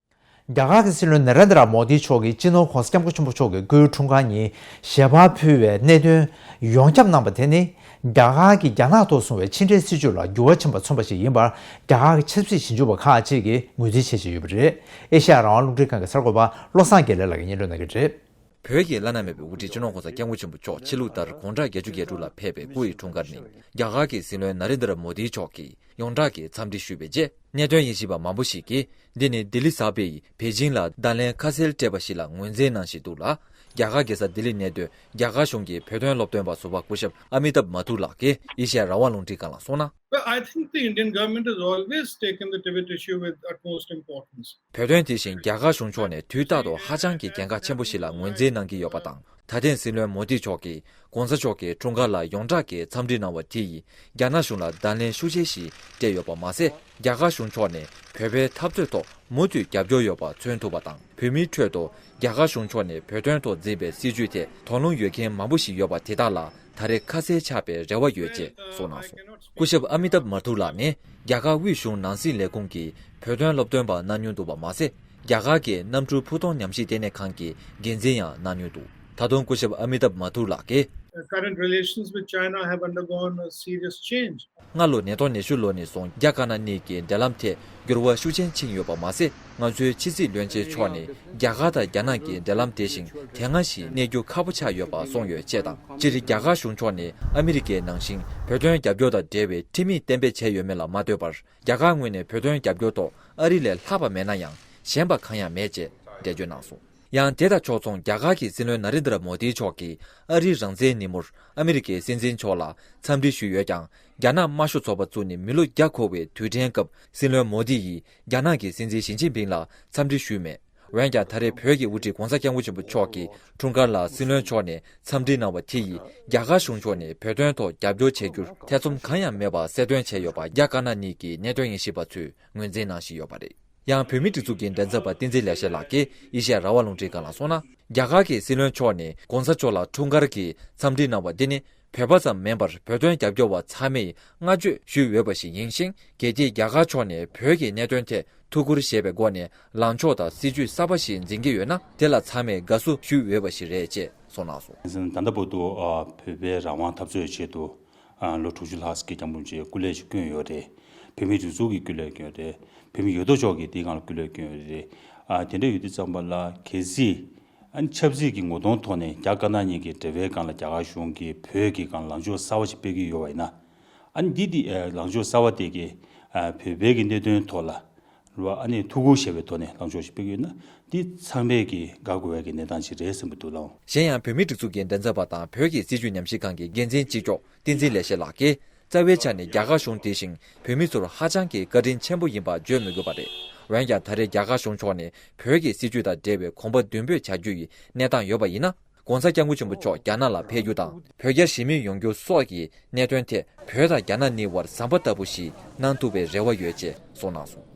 རྒྱ་གར་གྱི་སྲིད་བློན་ན་རེན་དྲ་མོ་དི་མཆོག་གིས་སྤྱི་ནོར་༧གོང་ས་༧སྐྱབས་མགོན་ཆེན་པོ་མཆོག་གི་སྐུའི་འཁྲུངས་སྐར་ཉིན་ཞལ་པར་ཕུལ་བའི་གནད་དོན་ཡོངས་ཁྱབ་གནང་བ་དེ་ནི། རྒྱ་གར་གྱིས་རྒྱ་ནག་ཐོག་བཟུང་བའི་ཕྱི་འབྲེལ་སྲིད་བྱུས་ལ་འགྱུར་བ་ཕྱིན་པ་མཚོན་པ་ཞིག་ཡིན་པར། རྒྱ་གར་གྱི་ཆབ་སྲིད་ཞིབ་འཇུག་པ་ཁག་ཅིག་གིས་ངོས་འཛིན་བྱེད་བཞིན་ཡོད་པ་རེད། ཨེ་ཤེ་ཡ་རང་དབང་རླུང་འཕྲིན་ཁང་གི་གསར་འགོད་པ་བློ་བཟང་དགེ་ལེགས་ལགས་ཀྱིས་སྙན་སྒྲོན་གནང་གི་རེད། བོད་ཀྱི་བླ་ན་མེད་པའི་དབུ་ཁྲིད་སྤྱི་ནོར་༧གོང་ས་༧སྐྱབས་མགོན་ཆེན་པོ་མཆོག་ཕྱི་ལུགས་ལྟར་དགུང་གྲངས་བརྒྱད་ཅུ་གྱ་དྲུག་ལ་ཕེབས་པའི་སྐུ་ཡི་འཁྲུངས་སྐར་ནི། རྒྱ་གར་གྱི་སྲིད་བློན་ན་རེན་དྲ་མོ་དི་མཆོག་གིས་ཡོངས་གྲགས་ཀྱི་འཚམས་འདྲི་ཞུས་པའི་རྗེས། གནད་དོན་དབྱེ་ཞིབ་པ་མང་པོ་ཞིག་གིས། འདི་ནི་ལྡི་ལི་གསར་པས་པེ་ཅིང་ལ་བརྡ་ལན་ཁ་གསལ་སྤྲད་པ་ཞིག་ལ་ངོས་འཛིན་གནང་བཞིན་འདུག་ལ། རྒྱ་གར་རྒྱལ་ས་ལྡི་ལི་གནས་སྡོད་རྒྱ་གར་གཞུང་གི་བོད་དོན་སློབ་སྟོན་པ་ཟུར་པ་སྐུ་ཞབས་ཨ་མི་ཏབ་མ་ཐུར་ལགས་ཀྱིས་ཨེ་ཤེ་ཡ་རང་དབང་རླུང་འཕྲིན་ཁང་ལ་གསུངས་ན། Well, I think the Indian government has always taken the Tibet issue with utmost importance. བོད་དོན་དེ་བཞིན་རྒྱ་གར་གཞུང་ཕྱོགས་ནས་དུས་རྟག་ཏུ་ཧ་ཅང་གི་གལ་འགངས་ཆེན་པོ་ཞིག་ལ་ངོས་འཛིན་གནང་གི་ཡོད་པ་དང་། ད་ཐེངས་སྲིད་བློན་མོ་དི་མཆོག་གིས་༧གོང་ས་མཆོག་གི་འཁྲུངས་སྐར་ལ་ཡོངས་གྲགས་ཀྱི་འཚམས་འདྲི་གནང་བ་དེ་ཡིས་རྒྱ་ནག་གཞུང་ལ་བརྡ་ལན་ཤུགས་ཆེ་ཞིག་སྤྲད་ཡོད་པ་མ་ཟད། རྒྱ་གར་གཞུང་ཕྱོགས་ནས་བོད་པའི་འཐབ་རྩོད་ཐོག་མུ་མཐུད་རྒྱབ་སྐྱོར་ཡོད་པ་མཚོན་ཐུབ་པ་དང་། བོད་མིའི་ཁྲོད་དུ་རྒྱ་གར་གཞུང་ཕྱོགས་ནས་བོད་དོན་ཐོག་འཛིན་པའི་སྲིད་བྱུས་ཐད་དོགས་སློང་ཡོད་མཁན་མང་པོ་ཞིག་ཡོད་པ་དེ་དག་ལ་ད་རེས་ཁ་གསལ་ཆགས་པའི་རེ་བ་ཡོད་ཅེས་གསུངས་གནང་སོང་། སྐུ་ཞབས་ཨ་མི་ཏབ་མ་ཐུར་ལགས་ནི་རྒྱ་གར་དབུས་གཞུང་ནང་སྲིད་ལས་ཁུངས་ཀྱི་བོད་དོན་སློབ་སྟོན་པ་གནང་མྱོང་འདུག་པ་མ་ཟད། རྒྱ་གར་གྱི་གནམ་གྲུ་ཕུ་ཐོག་ཉམས་ཞིབ་ལྟེ་གནས་ཁང་གི་འགན་འཛིན་ཡང་གནང་མྱོང་འདུག་ད་དུང་སྐུ་ཞབས་ཨ་མི་ཏབ་མ་ཐུར་ལགས་ཀྱིས། Current relations with China have undergone a serious change. སྔ་ལོ་ཉིས་སྟོང་ཉི་ཤུ་ལོ་ནས་བཟུང་རྒྱ་དཀར་ནག་གཉིས་ཀྱི་འབྲེལ་ལམ་ཐད་འགྱུར་བ་ཤུགས་ཆེན་ཕྱིན་ཡོད་པ་མ་ཟད། ང་ཚོའི་ཕྱི་སྲིད་བློན་ཆེན་མཆོག་ནས་རྒྱ་གར་དང་རྒྱ་ནག་གི་འབྲེལ་ལམ་དེ་བཞིན་དེ་སྔ་བཞིན་གནས་རྒྱུ་ཁག་པོ་ཆགས་ཡོད་པ་གསུངས་ཡོད་ཅེས་དང་། སྤྱིར་རྒྱ་གར་གཞུང་ཕྱོགས་ནས་ཨ་མི་རི་ཀའི་ནང་བཞིན་བོད་དོན་རྒྱབ་སྐྱོར་དང་འབྲེལ་བའི་ཁྲིམས་ཡིག་གཏན་འབེབས་བྱས་ཡོད་མེད་ལ་མ་ལྟོས་པར། རྒྱ་གར་ངོས་ནས་བོད་དོན་རྒྱབ་སྐྱོར་ཐོག་ཨ་རི་ལས་ལྷག་པ་མེད་ན་ཡང་ཞན་པ་གང་ཡང་མེད་ཅེས་འགྲེལ་བརྗོད་གནང་སོང་། ཡང་དེ་དང་ཕྱོགས་མཚུངས་རྒྱ་གར་གྱི་སྲིད་བློན་ན་རེན་དྲ་མོ་དི་མཆོག་གིས་ཨ་རིའི་རང་བཙན་ཉིན་མོར་ཨ་མི་རི་ཀའི་སྲིད་འཛིན་མཆོག་ལ་འཚམས་འདྲི་ཞུས་ཡོད་ཀྱང་། རྒྱ་ནག་དམར་ཤོག་ཚོགས་པ་བཙུགས་ནས་མི་ལོ་བརྒྱ་འཁོར་བའི་དུས་དྲན་སྐབས། སྲིད་བློན་མོ་དི་ཡིས་རྒྱ་ནག་གི་སྲིད་འཛིན་ཞི་ཅིན་ཕིང་ལ་འཚམས་འདྲི་ཞུས་མེད། འོན་ཀྱང་ད་རེས་བོད་ཀྱི་དབུ་ཁྲིད་༧གོང་ས་༧སྐྱབས་མགོན་ཆེན་པོ་མཆོག་གི་འཁྲུངས་སྐར་ལ་སྲིད་བློན་མཆོག་ནས་འཚམས་འདྲི་གནང་བ་དེ་ཡིས་རྒྱ་གར་གཞུང་ཕྱོགས་ནས་བོད་དོན་ཐོག་རྒྱབ་སྐྱོར་བྱེད་རྒྱུར་ཐེ་ཚོམ་གང་ཡང་མེད་པ་གསལ་སྟོན་བྱས་ཡོད་པ་རྒྱ་དཀར་ནག་གཉིས་ཀྱི་གནད་དོན་དབྱེ་ཞིབ་པ་ཚོས་ངོས་འཛིན་གནང་བཞིན་ཡོད་པ་རེད། ཡང་བོད་མིའི་སྒྲིག་འཛུགས་ཀྱི་མགྲིན་ཚབ་པ་བསྟན་འཛིན་ལེགས་བཤད་ལགས་ཀྱིས་ཨེ་ཤེ་ཡ་རང་དབང་རླུང་འཕྲིན་ཁང་ལ་གསུངས་ན། རྒྱ་གར་གྱི་སྲིད་བློན་མཆོག་ནས་༧གོང་ས་མཆོག་ལ་འཁྲུངས་སྐར་གྱི་འཚམས་འདྲི་གནང་བ་འདི་ནི་ བོད་པ་ཙམ་མིན་པར་བོད་དོན་རྒྱབ་སྐྱོར་བ་ཚང་མས་བསྔགས་བརྗོད་ཞུས་ཡོད་པ་ཞིག་ཡིན་ཞིང་། རྒྱལ་སྤྱིའི་རྒྱ་གར་ཕྱོགས་ནས་བོད་ཀྱི་གནད་དོན་ཐད་ཐུགས་ཁུར་བཞེས་པའི་སྒོ་ནས་ལངས་ཕྱོགས་དང་སྲིད་ཇུས་གསར་པ་ཞིག་འཛིན་གྱི་ཡོད་ན། དེ་ལ་ཚང་མས་དགའ་བསུ་ཞུས་ཡོད་པ་ཞིག་རེད་ཅེས་གསུངས་གནང་སོང་། ད་ལྟ་བར་དུ་ཨ་བོད་པའི་རང་དབང་འཐབ་རྩོད་ཆེད་དུ་ཨ་ལོ་དྲུག་ཅུ་ལྷག་ཙམ་གྱི་སྐྱབས་མགོན་རིན་པོ་ཆེས་སྐུ་ལས་ཤིག་བསྐྱོན་ཡོད་རེད། བོད་མིའི་སྒྲིག་འཛུགས་ཀྱི་སྐུ་ལས་བསྐྱོན་ཡོད་རེད། བོད་མི་ཡོད་དོ་ཅོག་གིས་དེའི་སྒང་ལ་སྐུ་ལས་བསྐྱོན་ཡོད་རེད། ཨ་དེ་འདྲ་ཡོད་དུས་ཙམ་པ་ལ་གལ་སྲིད་ཨ་ནི་ཆབ་སྲིད་ཀྱི་ངོ་གདོང་ཐོག་ནས་རྒྱ་དཀར་ནག་གཉིས་ཀྱི་འབྲེལ་བའི་སྒང་ལ་རྒྱ་གར་གཞུང་གིས་བོད་ཀྱི་སྒང་ལ་ལངས་ཕྱོགས་གསར་བ་ཞིག་སྤེལ་གྱི་ཡོད་པ་ཡིན་ན། ཨ་ནི་འདི་འདི་ཨ་ལངས་ཕྱོགས་གསར་བ་དེ་གིས་ཨ་བོད་པའི་གི་གནད་དོན་ཐོག་ལ་རེད་བ། ཨ་ནི་ཐུགས་ཁུར་བཞེས་པའི་ཐོག་ནས་ལངས་ཕྱོགས་ཤིག་སྤེལ་གྱི་ཡོད་ན། འདི་ཚང་མས་ཀྱིས་དགའ་དགོས་པའི་གི་གནས་སྟངས་ཤིག་རེད་བསམ་གྱི་འདུག་ལགས། གཞན་ཡང་། བོད་མིའི་སྒྲིག་འཛུགས་ཀྱི་མགྲིན་ཚབ་པ་དང་བོད་ཀྱི་སྲིད་བྱུས་ཉམས་ཞིབ་ཁང་གི་འགན་འཛིན་གཅིག་ལྕོགས་བསྟན་འཛིན་ལེགས་བཤད་ལགས་ཀྱིས། རྩ་བའི་ཆ་ནས་རྒྱ་གར་གཞུང་དེ་བཞིན་བོད་མི་ཚོར་ཧ་ཅང་གི་བཀའ་དྲིན་ཆེན་པོ་ཡིན་པ་བརྗོད་མི་དགོས་པ་རེད། འོན་ཀྱང་། ད་རེས་རྒྱ་གར་གཞུང་ཕྱོགས་ནས་བོད་ཀྱི་སྲིད་བྱུས་དང་འབྲེལ་བའི་གོམ་པ་མདུན་སྤོས་བྱ་རྒྱུ་ཡི་གནས་སྟངས་ཡོད་པ་ཡིན་ན། ༸གོང་ས་༸སྐྱབས་མགོན་ཆེན་པོ་མཆོག་རྒྱ་ནག་ལ་ཕེབས་རྒྱུ་དང་། བོད་རྒྱ་ཞི་མོལ་ཡོང་རྒྱུ་སོགས་ཀྱི་གནད་དོན་ཐད་བོད་དང་རྒྱ་ནག་གཉིས་བར་ཟམ་པ་ལྟ་བུ་ཞིག་གནང་ཐུབ་པའི་རེ་བ་ཡོད་ཅེས་གསུངས་གནང་སོང་།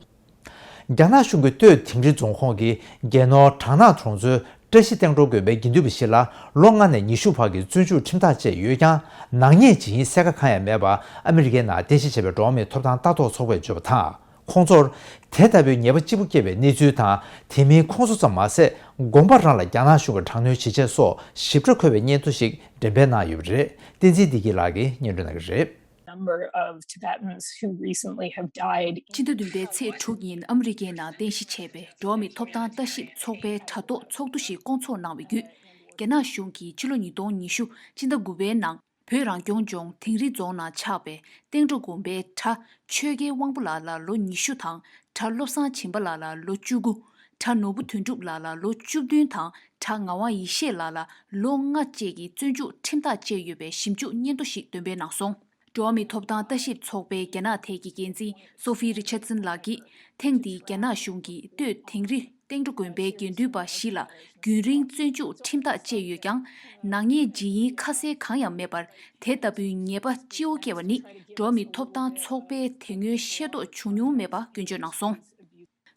རྒྱ་ནག་གཞུང་གིས་སྟོད་དིང་རི་རྫོང་ཁོངས་ཀྱི་རྒྱལ་ནོར་བྲག་ནག་གྲོང་ཚོའི་བཀྲ་ཤིས་ལྟེང་འགྲོ་དགོན་པའི་དགེ་འདུན་པ་ཞིག་ལ་ལོ་ལྔ་ནས་ཉི་ཤུ་བར་གྱི་བཙོན་འཇུག་ཁྲིམས་ཐག་བཅད་ཡོད་ཀྱང་། ནག་ཉེས་ཇི་ཡིན་གསལ་ཁ་གང་ཡང་མེད་པ་ཨ་མི་རི་ཀའི་ནང་རྟེན་གཞི་བྱས་པའི་འགྲོ་བ་མིའི་ཐོབ་ཐང་ལྟ་རྟོག་ཚོགས་པས་བརྗོད་པ་དང་། ཁོང་ཚོར་དེ་ལྟ་བུའི་ཉེས་པ་ལྕི་པོ་བཀལ་བའི་གནས་ཚུལ་དང་། དེ་མིན་ཁོང་ཚོ་ཙམ་མ་ཟད། དགོན་པ་རང་ལ་རྒྱ་ནག་གཞུང་གི་དྲག་གནོན་ཇི་བྱས་སོགས་ཞིབ་ཕྲ་འཁོད་པའི་སྙན་ཐོ་ཞིག་འགྲེམས་སྤེལ་གནང་ཡོད་པ་རེད། བསྟན་འཛིན་བདེ་སྐྱིད་ལགས་ཀྱིས་སྙན་སྒྲོན་གནང་གི་རེད། Number of Tibetans who recently have died. སྤྱི་ཟླ་བདུན་པའི་ཚེས་དྲུག་ཉིན་ཨ་མི་རི་ཀའི་ནང་རྟེན་གཞི་བྱས་པའི་འགྲོ་བ་མིའི་ཐོབ་ཐང་ལྟ་ཞིབ་ཚོགས་པའི་དྲ་ཐོག་ཚོགས་འདུ་ཞིག་བསྐོང་ཚོགས་གནང་བའི་བརྒྱུད། རྒྱ་ནག་གཞུང་གིས་ཕྱི་ལོ་ཉིས་སྟོང་ཉི་ཤུ་སྤྱི་ཟླ་དགུ་པའི་ནང་བོད་རང་སྐྱོང་ལྗོངས་དིང་རི་རྫོང་ནང་ཆགས་པའི་ལྟེང་འགྲོ་དགོན་པའི་གྲྭ་ཆོས་རྒྱལ་དབང་པོ་ལགས་ལ་ལོ་ཉི་ཤུ་དང་། གྲྭ་བློ་བཟང་བྱིན་པ་ལགས་ལ་ལོ་བཅུ་དགུ། གྲྭ་ནོར་བུ་དོན་གྲུབ་ལགས་ལ་ལོ་བཅུ་བདུན་དང་། གྲྭ་ངག་དབང་ཡེ་ཤེས་ལགས་ལ་ལོ་ལྔ་བཅས་ཀྱི་བཙོན་འཇུག་ཁྲིམས་ཐག་བཅད་ཡོད་པའི་ཞིབ་འཇུག་སྙན་ཐོ་ཞིག་འདོན་སྤེལ་གནང་སོང་། འགྲོ་བ་མིའི་ཐོབ་ཐང་ལྟ་ཞིབ་ཚོགས་པའི་རྒྱ་ནག་ཐད་ཀྱི་འགན་འཛིན་སོ་ཧྥི་རི་ཆར་ཙིན་ལགས་ཀྱིས། ཐེངས་འདིའི་རྒྱ་ནག་གཞུང་གིས་སྟོད་དིང་རི་ལྟེང་འགྲོ་དགོན་པའི་དགེ་འདུན་པ་བཞི་ལ་རྒྱུན་རིང་བཙོན་འཇུག་ཁྲིམས་ཐག་བཅད་ཡོད་ཀྱང་། ནག་ཉེས་ཇི་ཡིན་ཁ་གསལ་གང་ཡང་མེད་པར། དེ་ལྟ་བུའི་ཉེས་པ་ལྕི་བོ་བཀལ་བ་ནི། འགྲོ་བ་མིའི་ཐོབ་ཐང་ཚོགས་པས་དེ་སྔོན་ཤེས་རྟོགས་བྱུང་མྱོང་མེད་པ་སྐྱོན་བརྗོད་གནང་སོང་།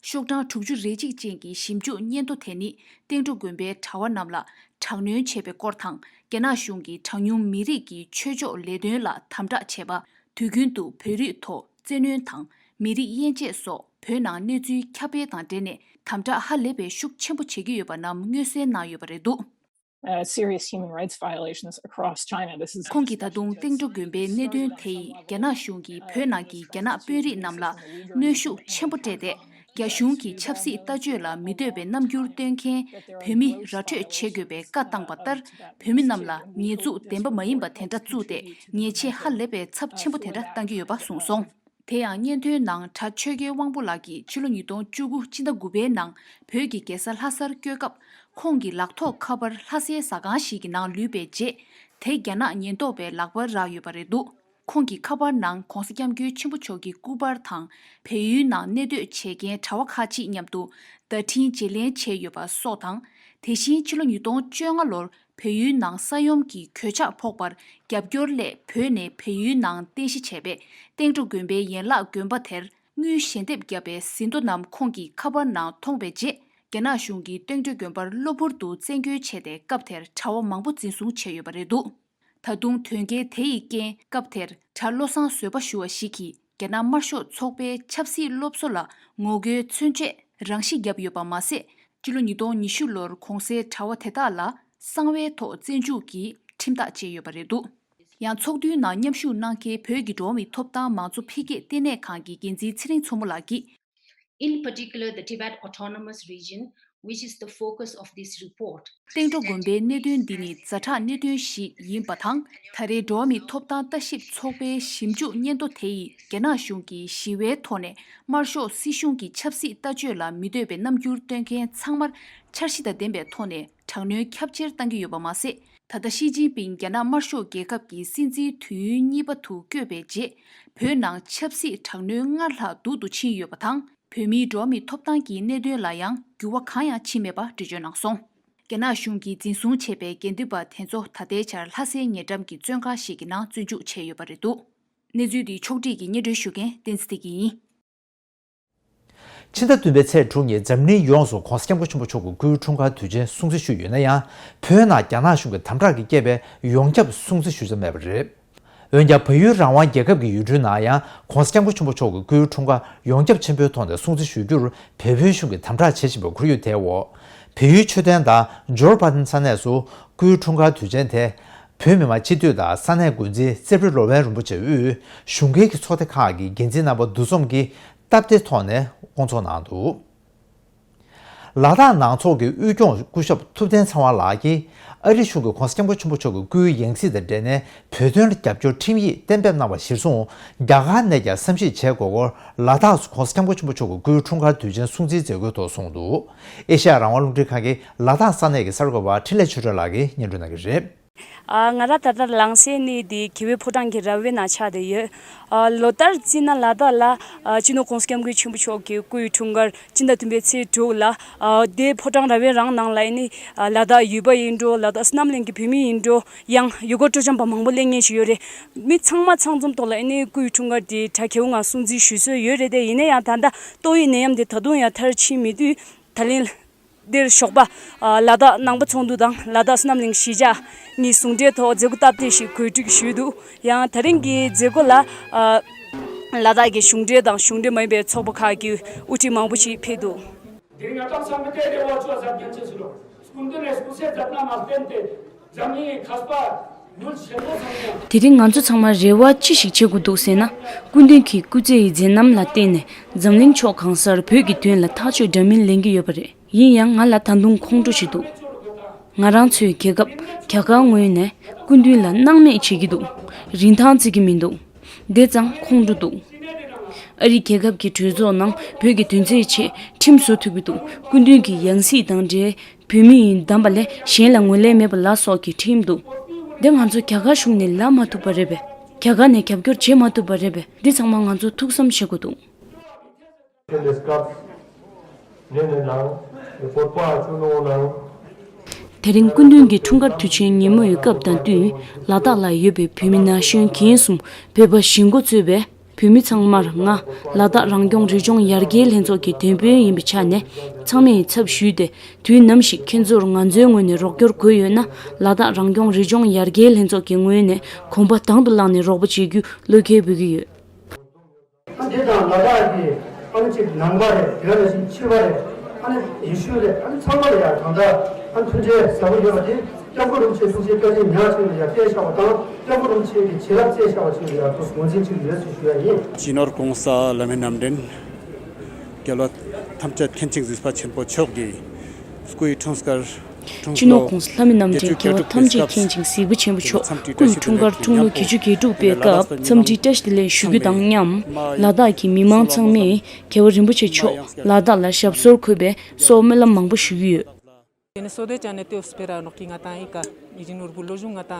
ཤོག་གྲངས་དྲུག་ཅུ་རེ་གཅིག་ཅན་གྱི་ཞིབ་འཇུག་སྙན་ཐོ་དེ་ནི། ལྟེང་འགྲོ་དགོན་པའི་གྲྭ་བ་རྣམས་ལ་དྲག་གནོན་བྱས་པའི་སྐོར་དང་། རྒྱ་ནག་གཞུང་གིས་གྲངས་ཉུང་མི་རིགས་ཀྱི་ཆོས་ཕྱོགས་ལས་དོན་ལ་དམ་དྲག་བྱས་པ། དུས་རྒྱུན་དུ་བོད་རིགས་ཐོག་བཙན་གནོན་དང་། མི་རིགས་དབྱེ་འབྱེད་སོགས་བོད་ནང་གནས་ཚུལ་ཁྱབ་སྤེལ་དང་འབྲེལ་ནས་དམ་དྲག་ཧ་ལས་པའི་ཤུགས་ཆེན་པོ་བྱེད་ཀྱི་ཡོད་པ་རྣམས་མངོན་གསལ་གནང་ཡོད་པ་རེད་འདུག། Uh, serious human rights violations across China. This is ཁོང་གིས་ད་དུང་ལྟེང་འགྲོ་དགོན་པའི་གནད་དོན་དེ་ཡིས་རྒྱ་ནག་གཞུང་གིས་བོད་ནང་གི་རྒྱ་ནག་དཔོན་རིགས་རྣམས་ལ་གནོན་ཤུགས་ཆེན་པོ་སྤྲད་དེ། རྒྱ་གཞུང་གི་ཆབ་སྲིད་ལྟ་སྤྱོད་ལ་མི་འདོད་པའི་རྣམ་འགྱུར་སྟོན་མཁན་བོད་མི་ར་འཕྲོད་བྱེད་དགོས་པའི་བཀའ་བཏང་པ་ལྟར། བོད་མི་རྣམས་ལ་ཉེས་འཛུགས་བདེན་པ་མ་ཡིན་པ་དེ་འདྲ་བཙུགས་ཏེ། ཉེས་ཆད་ཧ་ལས་པའི་ཚབས་ཆེན་པོ་དེ་འདྲ་བཏང་གི་ཡོད་པ་གསུངས་སོང་། དེ་ཡང་སྙན་ཐོའི་ནང་གྲྭ་ཆོས་རྒྱལ་དབང་པོ་ལགས་ཀྱིས་ཕྱི་ལོ་ཉིས་སྟོང་བཅུ་དགུ་སྤྱི་ཟླ་དགུ་པའི་ནང་བོད་ཀྱི་རྒྱལ་ས་ལྷ་སར་བསྐྱོད་སྐབས། ཁོང་གི་ལག་ཐོགས་ཁ་པར་ལྷ་སའི་ཟ་ཁང་ཞིག་གི་ནང་ལུས་པའི་རྗེས། དེ་རྒྱ་ནག་ཉེན་རྟོག་པའི་ལག་པར་རག་ཡོད་པ་རེད་འདུག། ཁོང་གི་ཁ་པར་ནང་༸གོང་ས་༸སྐྱབས་མགོན་ཆེན་པོ་མཆོག་གི་སྐུ་པར་དང་། བལ་ཡུལ་ནང་གནས་སྡོད་བྱེད་མཁན་གྲྭ་བ་ཁག་ཅིག་མཉམ་དུ་བརྡ་འཕྲིན་བརྗེ་ལེན་བྱས་ཡོད་པ་སོགས་དང་། དེ་བཞིན་ཕྱི་ལོ་ཉིས་སྟོང་བཅོ་ལྔ་ལོར། བལ་ཡུལ་ནང་ས་ཡོམ་གྱི་གོད་ཆག་ཕོག་པར་རྒྱབ་སྐྱོར་སླད་བོད་ནས་བལ་ཡུལ་ནང་རྟེན་གཞི་བྱས་པའི་ལྟེང་འགྲོ་དགོན་པའི་ཡན་ལག་དགོན་པ་དེར་དངུལ་ཞལ་འདེབས་བརྒྱབ་པའི་ཟིན་ཐོ་རྣམས་ཁོང་གི་ཁ་པར་ནང་མཐོང་བའི་རྗེས། རྒྱ་ནག་གཞུང་གིས་ལྟེང་འགྲོ་དགོན་པར་གློ་བུར་དུ་བཙན་རྒོལ་བྱས་ཏེ། སྐབས་དེར་གྲྭ་བ་མང་པོ་འཛིན་བཟུང་བྱས་ཡོད་པ་རེད་འདུག། ད་དུང་དོན་རྐྱེན་དེ་ཡི་རྐྱེན། སྐབས་དེར་གྲྭ་བློ་བཟང་བཟོད་པ་ཞུ་བ་ཞིག་གིས། རྒྱ་ནག་དམར་ཤོག་ཚོགས་པའི་ཆབ་སྲིད་སློབ་གསོ་ལ་ངོ་རྒོལ་མཚོན་ཆེད་རང་ཤི་བརྒྱབ་ཡོད་པ་མ་ཟད། སྤྱི་ལོ་ཉིས་སྟོང་ཉི་ཤུ་ལོར་གོང་གསལ་གྲྭ་བ་དེ་དག་ལ་གསང་བའི་ཐོག་བཙོན་འཇུག་གི་ཁྲིམས་ཐག་བཅད་ཡོད་པ་རེད་འདུག། ཡང་ཚོགས་འདུའི་ནང་མཉམ་ཞུགས་གནང་མཁན་བོད་ཀྱི་འགྲོ་བ་མིའི་ཐོབ་ཐང་མང་གཙོ་འཕེལ་རྒྱས་ལྟེ་གནས་ཁང་གི་འགན་འཛིན་ཚེ་རིང་མཚོ་མོ་ལགས་ཀྱིས། In particular, the Tibet Autonomous Region, which is the focus of this report. ལྟེང་འགྲོ་དགོན་པའི་གནད་དོན་འདི་ནི་ཛ་དྲག་གནད་དོན་ཞིག་ཡིན་པ་དང་། ད་རེས་འགྲོ་བ་མིའི་ཐོབ་ཐང་ལྟ་ཞིབ་ཚོགས་པའི་ཞིབ་འཇུག་སྙན་ཐོ་དེ་ཡིས་རྒྱ་ནག་གཞུང་གིས་ཞི་བའི་ཐོག་ནས་དམར་ཤོག་སྲིད་གཞུང་གི་ཆབ་སྲིད་ལྟ་སྤྱོད་ལ་མི་འདོད་པའི་རྣམ་འགྱུར་སྟོན་མཁན་ཚང་མར་འཆར་གཞི་དང་ལྡན་པའི་ཐོག་ནས་དྲག་གནོན་ཁྱབ་ཆེར་བཏང་གི་ཡོད་པ་མ་ཟད། ད་ལྟ་ཞི་ཅིན་ཕིང་རྒྱ་ནག་དམར་ཤོག་རྒྱལ་ཁབ་ཀྱི་སྲིད་འཛིན་དུས་ཡུན་གཉིས་པ་དུ་བསྐོས་པའི་རྗེས། བོད་ནང་ཆབ་སྲིད་དྲག་གནོན་སྔར་ལྷག་སྡུག་ཏུ་ཕྱིན་ཡོད་པ་དང་། བོད་མིའི་འགྲོ་བ་མིའི་ཐོབ་ཐང་གི་གནད་དོན་ལ་ཡང་འགྱུར་བ་གང་ཡང་ཕྱིན་མེད་པ་འགྲེལ་བརྗོད་གནང་སོང་། རྒྱ་ནག་གཞུང་གིས་འཛིན་བཟུང་བྱས་པའི་དགེ་འདུན་པ་དེ་ཚོ་ད་ལྟའི་ཆར་ལྷ་སའི་ཉེ་འགྲམ་གྱི་བཙོན་ཁང་ཞིག་གི་ནང་བཙོན་འཇུག་བྱས་ཡོད་པ་རེད་འདུག། གནས་ཚུལ་འདི་ཕྱོགས་བསྒྲིགས་ཀྱིས་སྙན་སྒྲོན་ཞུ་མཁན་བསྟན་འཛིན་བདེ་སྐྱིད་ཡིན། ཕྱི་ཟླ་བདུན་པའི་ཚེས་དྲུག་ཉིན་འཛམ་གླིང་ཡོངས་སུ་༧གོང་ས་༧སྐྱབས་མགོན་ཆེན་པོ་མཆོག་གི་སྐུའི་འཁྲུངས་སྐར་དུས་ཆེན་སྲུང་བརྩི་ཞུས་ཡོད་ན་ཡང་། བོད་ནང་རྒྱ་ནག་གཞུང་གི་དམ་དྲག་གིས་བསྐྱེད་པའི་ཡོངས་ཁྱབ་སྲུང་བརྩི་ཞུ་ས་མེད་པ་རེད། འོན་ཀྱང་། བལ་ཡུལ་རང་དབང་རྒྱལ་ཁབ་ཀྱི་ཡུལ་གྲུའི་ནང་ཡང་༧གོང་ས་༧སྐྱབས་མགོན་ཆེན་པོ་མཆོག་གི་སྐུའི་འཁྲུངས་སྐར་ཡོངས་ཁྱབ་ཆེན་པོའི་ཐོག་ནས་སྲུང་བརྩི་ཞུ་རྒྱུར་བལ་པོའི་གཞུང་གིས་དམ་དྲག་བྱེད་བཞིན་པའི་ཁོར་ཡུག་དེའི་འོག་བལ་ཡུལ་ཆོས་ལྡན་དང་ཇོར་པ་ཐན་ས་གནས་སུ་སྐུའི་འཁྲུངས་སྐར་དུས་ཆེན་དེ། བོད་མི་མང་སྤྱི་འཐུས་དང་ས་གནས་འགོ་འཛིན། རྩེ་ཕུད་ལོ་པཎ་རིན་པོ་ཆེ་དབུས་གཞུང་འགན་གྱི་ཚོགས་སྡེ་ཁག་གི་འགན་འཛིན་རྣམ་པ་འདུ་འཛོམས་ཀྱིས་སྟབས་བདེའི་ཐོག་ནས་སྐོང་ཚོགས་གནང་འདུག་ལ་དྭགས་ནང་ཚོགས་ཀྱི་དབུས་སྐྱོང་སྐུ་ཞབས་ཐུབ་བསྟན་ཚེ་དབང་ལགས་ཀྱིས་ཨ་རིའི་གཞུང་གིས་༧གོང་ས་༧སྐྱབས་མགོན་ཆེན་པོ་མཆོག་གི་སྐུའི་ཡང་སྲིད་དང་འབྲེལ་ནས་བོད་དོན་ལ་རྒྱབ་སྐྱོར་ཁྲིམས་ཡིག་གཏན་འབེབས་གནང་བ་གཞིར་བཟུང་རྒྱ་གར་ནས་ཀྱང་བསམ་གཞིག་བྱེད་དགོས་སྐོར་ལ་དྭགས་སུ་༧གོང་ས་༧སྐྱབས་མགོན་ཆེན་པོ་མཆོག་གི་སྐུའི་འཁྲུངས་སྐར་དུས་ཆེན་སྲུང་བརྩིའི་མཛད་སྒོའི་ཐོག་གསུངས་འདུག་ཨེ་ཤ་ཡ་རང་དབང་རླུང་འཕྲིན་ཁང་གི་ལ་དྭགས་ས་གནས་ཀྱི་གསར་འགོད་པ་འཕྲིན་ལས་ཆོས་སྒྲོན་ལགས་ཀྱིས་སྙན་སྒྲོན་གནང་གི་རེད། ཨ། ང་རང་ད་ལྟ་ལང་སའི་གནས་འདི་གྱ་བོའི་ཕོ་བྲང་གི་ར་བའི་ནང་ཆགས་བསྡད་ཡོད། ཨ། ལོ་ལྟར་བརྩིས་ན་ལ་དྭགས་ལ། ཨ། སྤྱི་ནོར་༧གོང་ས་༧སྐྱབས་མགོན་ཆེན་པོ་མཆོག་གི་སྐུའི་འཁྲུངས་སྐར་སྤྱི་ཟླ་བདུན་པའི་ཚེས་དྲུག་ལ། ཨ། དེ་ཕོ་བྲང་ར་བའི་རང་ནང་ལ་ནི། ཨ། ལ་དྭགས་ཡུལ་པ་ཡིན་འགྲོ། ལ་དྭགས་བསོད་ནམས་གླིང་གི་བོད་མི་ཡིན་འགྲོ། ཡང་ཡུལ་སྐོར་སྤྲོ་འཆམ་པ་མང་པོ་སླེབས་མཁན་ཞིག་ཡོད་རེད། མི་ཚང་མ་ཚང་འཛོམས་ཐོག་ལ་ནི་སྐུའི་འཁྲུངས་སྐར་དེ་གྲ་རྒྱས་པོ་ངང་སྲུང་བརྩི་ཞུ་སྲོལ་ཡོད་རེད་དེ། ཡིན་ན་ཡང་ད་ལྟ་ཏོག་དབྱིབས་ནད་ཡམས་དེ་ད་དུང་ཡང་མཐར་ཕྱིན་མེད་དུས། ད་ལན། འདིར་ཞོགས་པ། ཨ། ལ་དྭགས་ནང་པ་ཚོགས་འདུ་དང་ལ་དྭགས་བསོད་ནམས་གླིང་གཞིས་ཆགས་གཉིས་ཟུང་འབྲེལ་ཐོག་མཛད་སྒོ་སྟབས་བདེ་ཞིག་གོ་སྒྲིག་ཞུས་འདུག་ཡང་ད་རིང་གི་མཛད་སྒོ་ལ། ཨ། ལ་དྭགས་ཀྱི་གཞུང་འབྲེལ་དང་གཞུང་འབྲེལ་མ་ཡིན་པའི་ཚོགས་པ་ཁག་གི་དབུ་ཁྲིད་མང་པོ་ཞིག་ཕེབས་འདུག་དེ་རིང་ང་ཏང་ཚང་མ་དེ་རེ་བ་ཆོ་ཟབ་རྒྱན་ཆེ་ཞུ་རོགས། སྐུ་མདུན་ནས་སྐུ་ཚེ་མཛད་རྣམ་མ་བསྟན་ཏེ། འཛམ་གླིང་གི་མཁས་པ་ཡུལ་ཆེན་པོ་ཚང་མ། དེ་རིང་ང་ཚོ་ཚང་མ་རེ་བ་ཅི་ཞིག་བྱེད་དགོས་འདུག་ཟེར་ན། སྐུ་མདུན་གྱི་སྐུ་ཚེ་ཡི་མཛད་རྣམ་ལ་བརྟེན་ནས་འཛམ་གླིང་ཕྱོགས་གང་སར་བོད་ཀྱི་དོན་ལ་ཐག་གཅོད་འདྲ་མིན་ལེན་གྱི་ཡོད་པ་རེད། ཡིན་ཡང་ང་ལ་ད་དུང་ཁོང་ཁྲོ་ཞིག་འདུག་ང་རང་ཚོའི་རྒྱལ་ཁབ་རྒྱ་གར་ངོས་ནས་སྐུ་མདུན་ལ་སྣང་མེད་བྱེད་ཀྱི་འདུག་རིན་ཐང་བརྩི་གི་མི་འདུག་དེ་ཙང་ཁོང་ཁྲོ་འདུག་ཨ་རི་རྒྱལ་ཁབ་ཀྱི་གྲོས་ཚོགས་ནང་བོད་ཀྱི་དོན་ཚན་ཆེད་ཁྲིམས་བཟོ་ཐུབ་ཀྱི་འདུག་སྐུ་མདུན་གྱི་ཡང་སྲིད་དང་འབྲེལ། བོད་མི་ཡིན་གདམས་པ་ལས་གཞན་ལ་ངོས་ལེན་མེད་པ་ལ་སོགས་ཀྱི་ཁྲིམས་འདུག་དེ་ང་ཚོ་རྒྱ་གར་གཞུང་ནས་ལབ་མ་ཐུབ་པ་རེད་པས། རྒྱ་གར་ནས་རྒྱབ་སྐྱོར་བྱེད་མ་ཐུབ་པ་རེད་པས། འདི་ཚང་མ་ང་ཚོ་ཐུགས་བསམ་བཞེས་དགོས་འདུག་དེ་རིང་སྐུ་མདུན་གྱི་འཁྲུངས་སྐར་དུས་ཆེན་ཉིན་མོའི་སྐབས་དང་བསྟུན། ལ་དྭགས་ལ་ཡོད་པའི་བོད་མི་ན་གཞོན་རྒན་གསུམ་བོད་པ་གཞིས་འགོ་གཙོས་པའི་བོད་མི་ཚང་མར་ང་ལ་དྭགས་རང་སྐྱོང་རི་ལྗོངས་ཡར་རྒྱས་ལྷན་ཚོགས་ཀྱི་འདེམས་དཔོན་ཡིན་པའི་ཆ་ནས་ཚང་མས་ཚབ་ཞུས་ཏེ། དུས་ནམ་ཞིག་ཁྱེད་ཚོར་ང་ཚོའི་ངོས་ནས་རོགས་སྐྱོར་དགོས་ཡོད་ན། ལ་དྭགས་རང་སྐྱོང་རི་ལྗོངས་ཡར་རྒྱས་ལྷན་ཚོགས་ཀྱི་ངོས་ནས་གོམ་པ་དང་དུ་བསླངས་ནས་རོགས་པ་བྱེད་རྒྱུ་བློ་འགེལ་འབུལ་གྱི་ཡོད། ཨ་འདི་དང་ལ་དྭགས་ཀྱི་ཨ་ནི་གཅིག་ནང་པ་རེད། དེ་ནང་བཞིན་ཕྱི་པ་རེད། ཨ་ནི་ཡེ་ཤུ་རེད། ཨ་ནི་ཚང་མ་ལ་ཡང་གང་ལྟར་ཨ་ནི་མཐུན་སྒྲིལ་ཟབ་པོ་ཡོད་པ་དེ་སྐྱབས་མགོན་རིན་པོ་ཆེའི་ཐུགས་རྗེ་བཀའ་དྲིན་ཉག་གཅིག་ལ་ཡང་བསྟན་བཞག་པ་དང་། སྐྱབས་མགོན་རིན་པོ་ཆེ་གི་བྱིན་རླབས་བསྩལ་བཞག་པ་ཅིག་ལ་ཡང་ཐུགས་ངོས་འཛིན་ཅིག་ཡོད་ཅེས་ཞུ་ཡ་ཡིན། སྤྱི་ནོར་༧གོང་ས་ལྷ་མི་རྣམ་འདྲེན་རྒྱལ་བ་ཐམས་ཅད་མཁྱེན་ཅིང་གཟིགས་པ་ཆེན་པོ་མཆོག་གི་སྐུའི་འཁྲུངས་སྐར། སྤྱི་ནོར་༧གོང་ས་ལྷ་མི་རྣམ་འདྲེན་རྒྱལ་བ་ཐམས་ཅད་མཁྱེན་ཅིང་གཟིགས་པ་ཆེན་པོ་མཆོག་སྐུའི་འཁྲུངས་སྐར་འཁྲུངས་ལོ་བརྒྱད་ཅུ་གྱ་དྲུག་པའི་སྐབས་འཚམས་འདྲི་བཀྲ་ཤིས་བདེ་ལེགས་ཞུ་རྒྱུ་དང་མཉམ། ལ་དྭགས་ཀྱི་མི་མང་ཚང་མས་རྒྱལ་བ་རིན་པོ་ཆེ་མཆོག་ལ་དྭགས་ལ་ཞབས་སོར་འཁོད་པའི་གསོལ་བ་སྨོན་ལམ་མང་པོ་ཞུ་གི་ཡོད། རྒྱལ་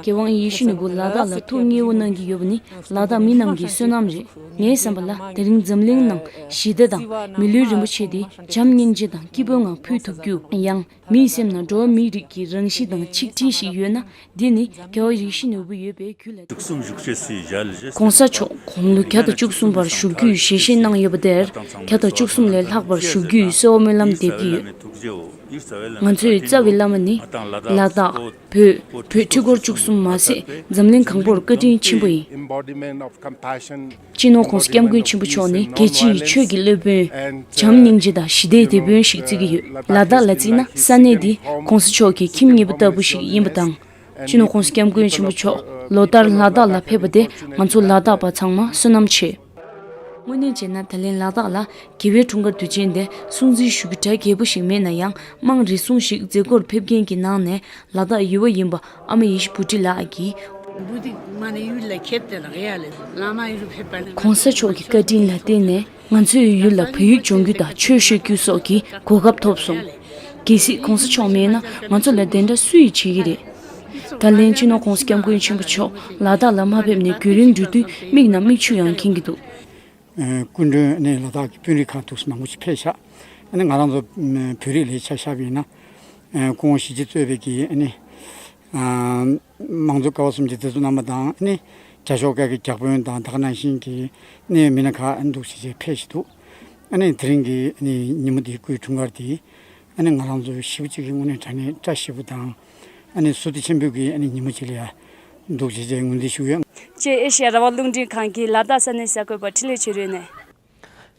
དབང་ཡིད་བཞིན་ནོར་བུ་ལ་དྭགས་ལ་ཐུགས་མཉེས་པོ་གནང་གི་ཡོད་པ་ནི་ལ་དྭགས་མི་རྣམས་ཀྱི་བསོད་ནམས་རེད། ངའི་བསམ་པ་ལ་དེ་རིང་འཛམ་གླིང་ནང་ཞི་བདེ་དང་མི་ལུས་རིན་པོ་ཆེ་དེ་བྱམས་སྙིང་རྗེ་དང་སྐྱིད་པོའི་ངང་ཕུལ་ཐུབ་རྒྱུ། ཡང་མིའི་སེམས་ནང་འགྲོ་བ་མིའི་རིགས་ཀྱི་རང་གཤིས་དང་ཆིག་སྒྲིལ་ཞིག་ཡོད་ན། འདི་ནི་རྒྱལ་བ་ཡིད་བཞིན་ནོར་བུ་ཡོད་པའི་རྒྱུ་ལ། ༸གོང་ས་མཆོག་དགུང་ལོ་བརྒྱ་དང་བཅུ་གསུམ་པར་བཞུགས་རྒྱུའི་ཞལ་བཞེས་གནང་ཡོད་པ་དེར་བརྒྱ་དང་བཅུ་གསུམ་ལས་ལྷག་པར་བཞུགས་རྒྱུའི་གསོལ་བ་སྨོན་ལམ་འདེབས་ཀྱི་ཡོད། ང་ཚོའི་རྩ་བའི་བླ་མ་ནི་ལ་དྭགས། བོད། བོད་ཁྲི་སྐོར་བཅུ་གསུམ་མ་ཟད་འཛམ་གླིང་གང་པོར་བཀའ་དྲིན་ཆེན་པོ་ཡིན། སྤྱི་ནོར་༸གོང་ས་༸སྐྱབས་མགོན་ཆེན་པོ་མཆོག་ནི་རྒྱལ་སྤྱིའི་ཆོས་ཀྱི་སློབ་དཔོན། བྱམས་སྙིང་རྗེ་དང་ཞི་བདེའི་དེད་དཔོན་ཞིག་བརྩི་གི་ཡོད། ལ་དྭགས་ལ་བརྩིས་ན་ས་གནས་འདི་༸གོང་ས་མཆོག་གི་ཁྱིམ་གཉིས་པ་ལྟ་བུ་ཞིག་ཡིན་པ་དང་། སྤྱི་ནོར་༸གོང་ས་༸སྐྱབས་མགོན་ཆེན་པོ་མཆོག་ལོ་ལྟར་ལ་དྭགས་ལ་ཕེབས་པ་དེ་ང་ཚོ་ལ་དྭགས་པ་ཚང་མ་བསོད་ནམས་ཆེ། དངོས་གནས་བྱས་ན་ད་ལན་ལ་དྭགས་ལ་རྒྱལ་བའི་འཁྲུངས་སྐར་དུས་ཆེན་དེ་སྲུང་བརྩི་ཞུ་རྒྱུ་གྲ་རྒྱས་པོ་ཞིག་མེད་ན་ཡང་། དམངས་རེ་ཟུང་ཞིག་མཛད་སྒོར་ཕེབས་མཁན་གྱི་ནང་ནས་ལ་དྭགས་ཡུལ་བ་ཡིན་པ་ཨ་མ་ཡེ་ཤེས་བུ་ཁྲིད་ལགས་ཀྱིས། བུ་དེ་མ་ནི་ཡུལ་ལ་ཁྱེར་ཏེ་ལ་གཡར་ལེ་བླ་མ་ཡུལ་ཕེབས་པ་ནི། ༸གོང་ས་མཆོག་གི་བཀའ་དྲིན་ལ་བརྟེན་ནས་ང་ཚོའི་ཡུལ་ལ་བོད་ཡིག་སྦྱོང་རྒྱུ་དང་ཆོས་ཤེས་རྒྱུ་སོགས་ཀྱི་གོ་སྐབས་ཐོབ་སོང་། གལ་སྲིད་༸གོང་ས་མཆོག་མེད་ན་ང་ཚོ་ལ་དེ་འདྲ་སུ་ཡིས་བྱེད་ཀྱི་རེད། ད་ལན་སྤྱི་ནོར་༸གོང་ས་༸སྐྱབས་མགོན་ཆེན་པོ་མཆོག་ལ་དྭགས་ལ་མ་ཕེབས་ནས་རྒྱུན་རིང་འགྲོ་དུས་མིག་ནང་མིག་ཆུ་ཡང་འཁྱིལ་གྱི་འདུག། ཨ་ནི་སྐུ་མགྲོན་ནི་ལ་དྭགས་ཀྱི་དཔོན་རིགས་ཁག་ཐུགས་སུ་མང་པོ་ཞིག་ཕེབས་ཤག། ཨ་ནི་ང་རང་ཚོ་བོད་རིགས་ལ་ཆ་བཞག་པ་ཡིན་ན། ཨ་ནི་སྐུ་ངོ་ཞི་བྱེད་གཙོས་པའི་གི་ཨ་ནི་ཨ་དམངས་གཙོ་ཀ་བ་གསུམ་གྱི་སྡེ་ཚོགས་རྣམ་པ་དང་། ཨ་ནི་བྱ་ཤོག་ཁག་གི་བརྒྱ་དཔོན་དང་དེ་ག་ནང་བཞིན་གྱི་ཨ་ནི་མི་སྣ་ཁག་ཨ་ནི་འདུག་སེ་བྱས་ཕེབས་བཞིན་འདུག། ཨ་ནི་དེ་རིང་གི་ཨ་ནི་ཉིན་མོ་འདིའི་སྐུའི་འཁྲུངས་སྐར་འདི་ཨ་ནི་ང་རང་ཚོ་ཞེ་པོ་ཅིག་གི་དངོས་གནས་དྲང་གནས་བཀྲ་ཤིས་པོ་དང་། ཨ་ནི་བསོད་བདེ་ཆེན་པོའི་གི་ཨ་ནི་ཉིན་མོ་ཅིག་ལ་ཡ་འདུག་ཅེས་ངོས་འཛིན་ཞུ་ཡོད། ཅེས་ཨེ་ཤེ་ཡ་རང་དབང་རླུང་འཕྲིན་ཁང་གི་ལ་དྭགས་ས་གནས་གསར་འགོད་པ་འཕྲིན་ལས་ཆོས་སྒྲོན་ནས།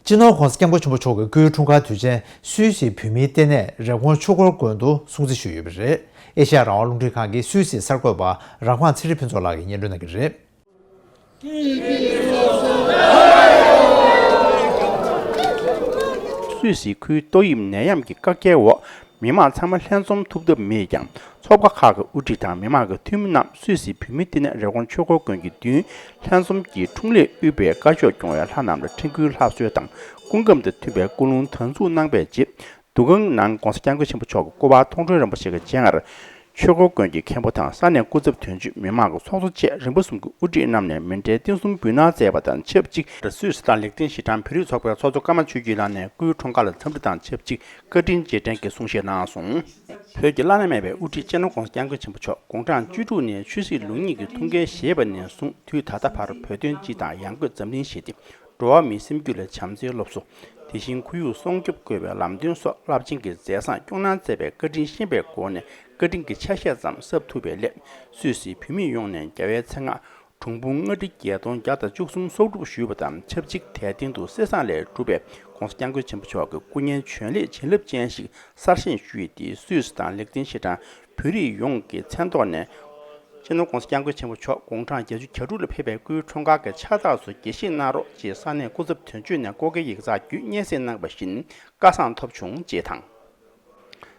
སྤྱི་ནོར་༸གོང་ས་༸སྐྱབས་མགོན་ཆེན་པོ་མཆོག་གི་སྐུའི་འཁྲུངས་སྐར་དུས་ཆེན་སུད་སིའི་བོད་མིའི་ལྟེ་གནས་རི་ཀོན་ཆོས་འཁོར་དགོན་དུ་སྲུང་བརྩི་ཞུས་ཡོད་པ་རེད། ཨེ་ཤེ་ཡ་རང་དབང་རླུང་འཕྲིན་ཁང་གི་སུད་སིའི་གསར་འགོད་པ་རང་དབང་ཚེ་རིང་ཕུན་ཚོགས་ལགས་ཀྱིས་སྙན་སྒྲོན་གནང་གི་རེད། སུད་སི་ཁུལ་ཏོག་དབྱིབས་ནད་ཡམས་ཀྱི་བཀག་རྒྱའི་འོག་མི་མང་ཚང་མ་ལྷན་འཛོམས་ཐུབ་ཐབས་མེད་ཀྱང་། ཚོགས་པ་ཁག་གི་དབུ་ཁྲིད་དང་མི་མང་གི་འཐུས་མི་རྣམས་སུད་སི་བོད་མིའི་ལྟེ་གནས་རི་ཀོན་ཆོས་འཁོར་དགོན་གྱི་མདུན་ལྷན་འཛོམས་ཀྱིས་འཁྲུངས་ལྷས་དབུས་པའི་བཀའ་ཤོག་སྐྱོང་བའི་ལྷ་རྣམས་ལ་འཕྲིན་བསྐུལ་ལྷ་གསོལ་དང་སྐུ་ཁམས་དང་མཐུན་པའི་སྐུ་རླུང་དར་འཛུགས་གནང་བའི་རྗེས། འདུ་ཁང་ནང་༸གོང་ས་༸སྐྱབས་མགོན་ཆེན་པོ་མཆོག་གི་སྐུ་པར་མཐོང་གྲོལ་རིན་པོ་ཆེ་གི་སྤྱན་སྔར། ཆོས་འཁོར་དགོན་གྱི་མཁན་པོ་དང་ས་གནས་སྐུ་ཚབ་དོན་གཅོད། མི་མང་གི་ཚོགས་གཙོ་བཅས་རིམ་པ་གསུམ་གྱི་དབུ་ཁྲིད་རྣམས་ནས་མཎྜལ་རྟེན་གསུམ་འབུལ་གནང་མཛད་པ་དང་ཆབས་ཅིག་སུད་སི་དང་ལིག་ཏེན་ཤི་ཏན་བོད་རིགས་ཚོགས་པའི་ཚོགས་གཙོ་ཀརྨ་ཆོས་སྐྱིད་ལགས་ནས་སྐུའི་འཁྲུངས་སྐར་ལ་འཚམས་འདྲི་དང་ཆབས་ཅིག་བཀའ་དྲིན་རྗེས་དྲན་གྱི་གསུང་བཤད་གནང་སོང་། བོད་ཀྱི་བླ་ན་མེད་པའི་དབུ་ཁྲིད་སྤྱི་ནོར་༸གོང་ས་༸སྐྱབས་མགོན་ཆེན་པོ་མཆོག་དགུང་གྲངས་བཅུ་དྲུག་ནས་ཆོས་སྲིད་ལུགས་གཉིས་ཀྱི་ཐུགས་འགན་བཞེས་པ་ནས་བཟུང་དུས་ད་ལྟ་བར་བོད་དོན་སྤྱི་དང་ཡང་སྒོས་འཛམ་གླིང་ཞི་བདེ། འགྲོ་བ་མིའི་སེམས་རྒྱུད་ལ་བྱམས་བརྩེའི་སློབ་གསོ། དེ་བཞིན་ཁོར་ཡུག་སྲུང་སྐྱོབ་དགོས་པའི་ལམ་སྟོན་སོགས་རླབས་ཆེན་གྱི་མཛད་བཟང་སྐྱོང་གནང་མཛད་པའི་བཀའ་དྲིན་ཤེས་པའི་སྒོ་ནས་བཀའ་དྲིན་གྱི་ཆ་ཤས་ཙམ་གསབ་ཐུབ་པའི་སླད། སུད་སིའི་བོད་མི་ཡོངས་ནས་རྒྱལ་བའི་མཚན་སྔགས་གྲུབ་འབུམ་ལྔ་ཁྲི་བརྒྱད་སྟོང་བརྒྱ་དང་བཅུ་གསུམ་གསོག་སྒྲུབ་ཞུས་པ་དང་ཆབས་ཅིག་དད་རྟེན་དུ་གསེར་ཟངས་ལས་གྲུབ་པའི་༸གོང་ས་༸སྐྱབས་མགོན་ཆེན་པོ་མཆོག་གི་སྐུ་བརྙན་བྱོན་ལས་བྱིན་རླབས་ཅན་ཞིག་གསར་བཞེངས་ཞུས་ཏེ། སུད་སི་དང་ལིག་ཏེན་ཤི་ཏན་བོད་རིགས་ཡོངས་ཀྱི་མཚན་ཐོག་ནས། སྤྱི་ནོར་༸གོང་ས་༸སྐྱབས་མགོན་ཆེན་པོ་མཆོག་དགུང་གྲངས་བརྒྱད་ཅུ་གྱ་དྲུག་ལ་ཕེབས་པའི་སྐུའི་འཁྲུངས་སྐར་གྱི་ཕྱག་རྟགས་སུ་དགྱེས་བཞེས་གནང་རོགས་ཅེས་ས་གནས་སྐུ་ཚབ་དོན་གཅོད་ནས་སྐུ་སྒེར་ཡིག་ཚགས་བརྒྱུད་སྙན་སེང་གནང་བ་བཞིན་བཀའ་བཟང་ཐོབ་བྱུང་ཅེས་དང་།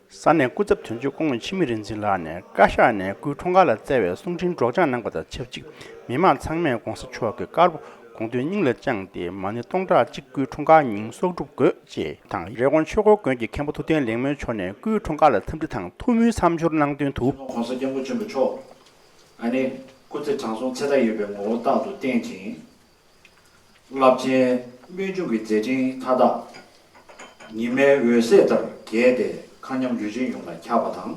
ས་གནས་སྐུ་ཚབ་དོན་གཅོད་སྐུ་ངོ་འཆི་མེད་རིག་འཛིན་ལགས་ནས་བཀའ་ཤག་ནས་སྐུའི་འཁྲུངས་སྐར་ལ་བསྩལ་བའི་གསུང་འཕྲིན་སྒྲོག་སྦྱང་གནང་བ་དང་ཆབས་ཅིག་མི་མང་ཚང་མས་༸གོང་ས་མཆོག་གི་བཀའ་སློབ་དགོངས་དོན་སྙིང་ལ་བཅངས་ཏེ་མ་ཎི་སྟོང་ཕྲག་གཅིག་སྐུའི་འཁྲུངས་སྐར་ཉིན་གསོག་སྒྲུབ་དགོས་ཅེས་དང་། རི་ཀོན་ཆོས་འཁོར་དགོན་གྱི་མཁན་པོ་ཐུབ་བསྟན་ལེགས་སྨོན་མཆོག་ནས་སྐུའི་འཁྲུངས་སྐར་ལ་འཚམས་འདྲི་དང་ཐུགས་སྨོན་མཚམས་སྦྱོར་གནང་དོན་དུ། ༸གོང་ས་༸སྐྱབས་མགོན་ཆེན་པོ་མཆོག་ཨ་ནི་སྐུ་ཚེ་དྲང་སྲོང་ཚེ་མཐའ་ཡས་པའི་ངོ་བོ་རྟག་ཏུ་བརྟན་ཅིང་། རླབས་ཆེན་སྨོན་འཇུག་གི་མཛད་འཕྲིན་མཐའ་དག་ཉི་མའི་འོད་ཟེར་ལྟར་རྒྱས་ཏེ་མཁའ་མཉམ་ལུས་ཅན་ཡོངས་ལ་ཁྱབ་པ་དང་།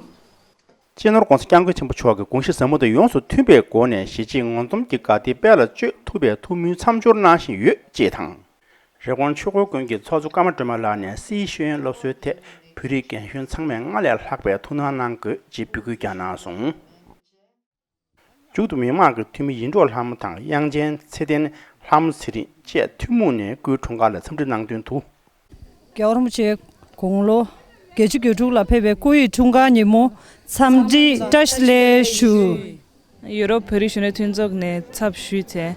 སྤྱི་ནོར་༸གོང་ས་༸སྐྱབས་མགོན་ཆེན་པོ་མཆོག་གི་དགོངས་གཞི་ཟབ་མོ་དང་ཡོངས་སུ་མཐུན་པའི་སྒོ་ནས་གཞིས་བྱེས་ངོ་འཛོམས་ཀྱི་དགའ་བདེ་དཔལ་ལ་སྤྱོད་ཐུབ་པའི་ཐུགས་སྨོན་མཚམས་སྦྱོར་གནང་བཞིན་ཡོད་ཅེས་དང་། རི་ཀོན་ཆོས་འཁོར་དགོན་གྱི་ཚོགས་གཙོ་ཀརྨ་སྒྲོལ་མ་ལགས་ནས་སིའི་ཤེས་ཡོན་སློབ་གསོའི་ཐད་བོད་རིགས་རྒན་གཞོན་ཚང་མས་སྔར་ལས་ལྷག་པའི་ཐུགས་སྣང་གནང་དགོས་ཅེས་འབོད་སྐུལ་ཀྱང་གནང་སོང་། མཇུག་ཏུ་མི་མང་གི་འཐུས་མི་ཡིད་འཕྲོག་ལྷ་མོ་དང་དབྱངས་ཅན་ཚེ་བརྟན། ལྷ་མོ་ཚེ་རིང་བཅས་ཐུན་མོང་ནས་སྐུའི་འཁྲུངས་སྐར་ལ་འཚམས་འདྲི་གནང་དོན་དུ། རྒྱལ་བ་རིན་པོ་ཆེ་དགུང་ལོ་བརྒྱད་ཅུ་གྱ་དྲུག་ལ་ཕེབས་པའི་སྐུ་ཡི་འཁྲུངས་སྐར་ཉིན་མོ་འཚམས་འདྲི་བཀྲ་ཤིས་བདེ་ལེགས་ཞུ། ཡུ་རོབ་བོད་རིགས་གཞོན་ནུ་མཐུན་ཚོགས་ནས་ཚབ་ཞུས་ཚེ།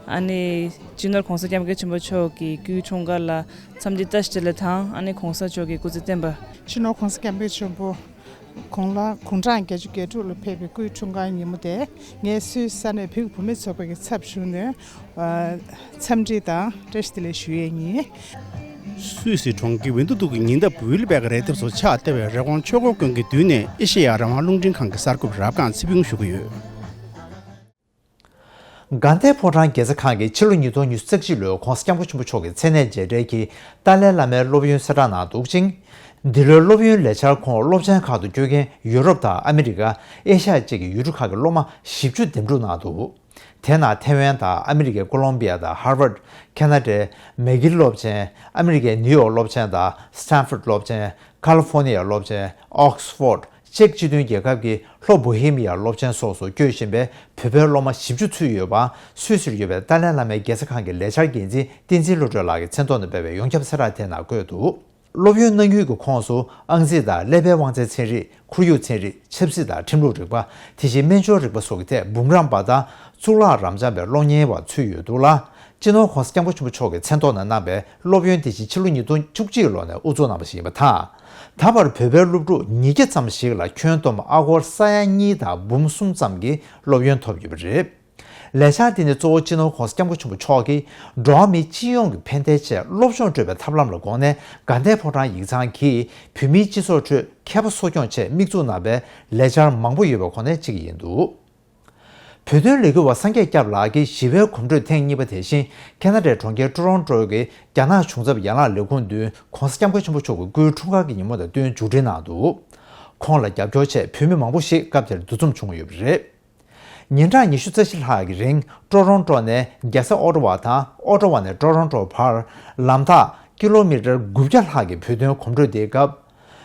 ཨ་ནི་སྤྱི་ནོར་༸གོང་ས་༸སྐྱབས་མགོན་ཆེན་པོ་མཆོག་གི་སྐུའི་འཁྲུངས་སྐར་ལ་འཚམས་འདྲི་བཀྲ་ཤིས་བདེ་ལེགས་དང་ཨ་ནི་༸གོང་ས་མཆོག་གི་སྐུ་ཚེ་བརྟན་པ། སྤྱི་ནོར་༸གོང་ས་༸སྐྱབས་མགོན་ཆེན་པོ་དགུང་ལ་དགུང་གྲངས་བརྒྱད་ཅུ་གྱ་དྲུག་ལ་ཕེབས་པའི་སྐུའི་འཁྲུངས་སྐར་ཉིན་མོ་དེ། ངས་སུད་སི་ས་གནས་བོད་ཀྱི་བུད་མེད་ཚོགས་པའི་ཚབ་ཞུས་ནས། ཨ། འཚམས་འདྲི་དང་བཀྲ་ཤིས་བདེ་ལེགས་ཞུ་ཡས་ཡིན། སུད་སི་གྲོང་ཁྱེར་ཝིན་ཏུ་ཏུག་གི་ཉེ་འདབས་ཝིལ་བེག་རི་ལྡེབས་སུ་ཕྱག་བསྟར་བའི་རི་ཀོན་ཆོས་འཁོར་དགོན་གྱི་མདུན་ནས་ཨེ་ཤེ་ཡ་རང་དབང་རླུང་འཕྲིན་ཁང་གི་གསར་འགོད་པ་རབ་སྒང་ཚེ་ཕུན་ཞུ་གི་ཡོད། དགའ་ལྡན་ཕོ་བྲང་རྒྱལ་ས་ཁང་གིས་ཕྱི་ལོ་ཉིས་སྟོང་ཉི་ཤུ་རྩ་གཅིག་ལོའི་༸གོང་ས་༸སྐྱབས་མགོན་ཆེན་པོ་མཆོག་གི་མཚན་གནས་མཇལ་འཕྲད་ཀྱི་ཏཱ་ལའི་བླ་མའི་སློབ་ཡོན་གསལ་བསྒྲགས་གནང་འདུག་ཅིང་། འདི་ལོའི་སློབ་ཡོན་ལས་འཆར་ཁོངས་སློབ་ཆེན་ཁག་ཏུ་བསྐྱོད་མཁན་ཡུ་རོབ་དང་ཨ་མི་རི་ཀ། ཨེ་ཤ་ཡ་བཅས་ཀྱི་ཡུལ་གྲུ་ཁག་གི་སློབ་མ་བཞི་བཅུ་འདེམས་སྒྲུག་གནང་འདུག་དེ་ནང་ཐེ་ཝན་དང་ཨ་མི་རི་ཀའི་ཀོ་ལོམ་བི་ཡ་དང་ཧར་ཝརཌ། ཁེ་ན་ཌའི་མེ་གིལ་སློབ་ཆེན། ཨ་མི་རི་ཀའི་ནིའུ་ཡོག་སློབ་ཆེན་དང་སི་ཊན་ཧྥོརྡ་སློབ་ཆེན། ཁ་ལི་ཧྥོར་ནི་ཡ་སློབ་ཆེན། ཨོག་སི་ཧྥོརྡ། ཅེཀ་སྤྱི་མཐུན་རྒྱལ་ཁབ་ཀྱི་ལྷོ་བོ་ཧེ་མི་ཡ་སློབ་ཆེན་སོགས་སུ་བསྐྱོད་བཞིན་པའི་བོད་པའི་སློབ་མ་བཞི་བཅུ་ཚུད་ཡོད་པ། སུད་སིར་ཡོད་པའི་ཏཱ་ལའི་བླ་མའི་རྒྱལ་ས་ཁང་གི་ལས་འཆར་འགན་འཛིན་བསྟན་འཛིན་བློ་གྲོས་ལགས་ཀྱིས་མཚན་ཐོག་ནས་སྤེལ་བའི་ཡོངས་ཁྱབ་གསལ་བསྒྲགས་དེ་ནང་བཀོད་འདུག་སློབ་ཡོན་གནང་ཡུལ་གྱི་ཁོངས་སུ་ཨང་རྩིས་དང་ཀླད་པའི་དབང་རྩའི་ཚན་རིག་ཁོར་ཡུག་ཚན་རིག་ཆབ་སྲིད་དང་ཁྲིམས་ལུགས་རིག་པ། དེ་བཞིན་སྨན་སྦྱོར་རིག་པ་སོགས་ཀྱི་ཐད་འབུམ་རམས་པ་དང་གཙུག་ལག་རབ་འབྱམས་པའི་སློབ་གཉེར་བ་ཚུད་ཡོད་འདུག་ལ། སྤྱི་ནོར་༸གོང་ས་༸སྐྱབས་མགོན་ཆེན་པོ་མཆོག་གིས་མཚན་ཐོག་ནས་གནང་པའི་སློབ་ཡོན་དེ་བཞིན་ཕྱི་ལོ་ཉིས་སྟོང་བཅུ་གཅིག་ལོ་ནས་དབུ་འཛུགས་གནང་བ་ཞིག་ཡིན་པ་དང་། ད་བར་བོད་པའི་སློབ་ཕྲུག་ཉིས་བརྒྱ་ཙམ་ཞིག་ལ་ཁྱོན་བསྡོམས་ཨ་སྒོར་ས་ཡ་གཉིས་དང་འབུམ་གསུམ་ཙམ་གྱི་སློབ་ཡོན་ཐོབ་ཡོད་པ་རེད། ལས་འཆར་འདི་ནི་གཙོ་བོ་སྤྱི་ནོར་༸གོང་ས་༸སྐྱབས་མགོན་ཆེན་པོ་མཆོག་གིས་འགྲོ་བ་མི་སྤྱི་ཡོངས་ཀྱི་ཕན་བདེའི་ཆེད་སློབ་སྦྱོང་སྤྲོད་པའི་ཐབས་ལམ་ལ་དགོངས་ནས། དགའ་ལྡན་ཕོ་བྲང་ཡིག་ཚང་གིས་བོད་མིའི་སྤྱི་ཚོགས་ཁྲོད་མཁས་པ་གསོ་སྐྱོང་ཆེད་དམིགས་འཛུགས་གནང་པའི་ལས་འཆར་མང་པོ་ཡོད་པའི་ཁོངས་ནས་གཅིག་ཡིན་འདུག་བོད་དོན་ལས་འགུལ་བ་སངས་རྒྱས་སྐྱབས་ལགས་ཀྱིས་ཞི་བའི་གོམ་བགྲོད་ཐེངས་གཉིས་པ་དེ་བཞིན་ཁེ་ན་ཌའི་གྲོང་ཁྱེར་ཀྲོ་རོན་ཀྲོ་གི་རྒྱ་ནག་གཞུང་ཚབ་ཡན་ལག་ལས་ཁུངས་མདུན་༸གོང་ས་༸སྐྱབས་མགོན་ཆེན་པོ་མཆོག་གི་སྐུའི་འཁྲུངས་སྐར་གྱི་ཉིན་མོ་དང་བསྟུན་མཇུག་སྒྲིལ་གནང་འདུག་ཁོང་ལ་རྒྱབ་སྐྱོར་ཆེད་བོད་མི་མང་པོ་ཞིག་སྐབས་དེར་འདུ་འཛོམས་བྱུང་ཡོད་པ་རེད། ཉིན་གྲངས་ཉི་ཤུ་རྩ་བཞི་ལྷག་གི་རིང་ཀྲོ་རོན་ཀྲོ་ནས་རྒྱལ་ས་ཨོ་ཊ་ཝ་དང་ཨོ་ཊ་ཝ་ནས་ཀྲོ་རོན་ཀྲོ་བར་ལམ་ཐག་ ཀི་ལོ་མི་ཊར་དགུ་བརྒྱ་ལྷག་གི་བོད་དོན་གོམ་བགྲོད་དེའི་སྐབས།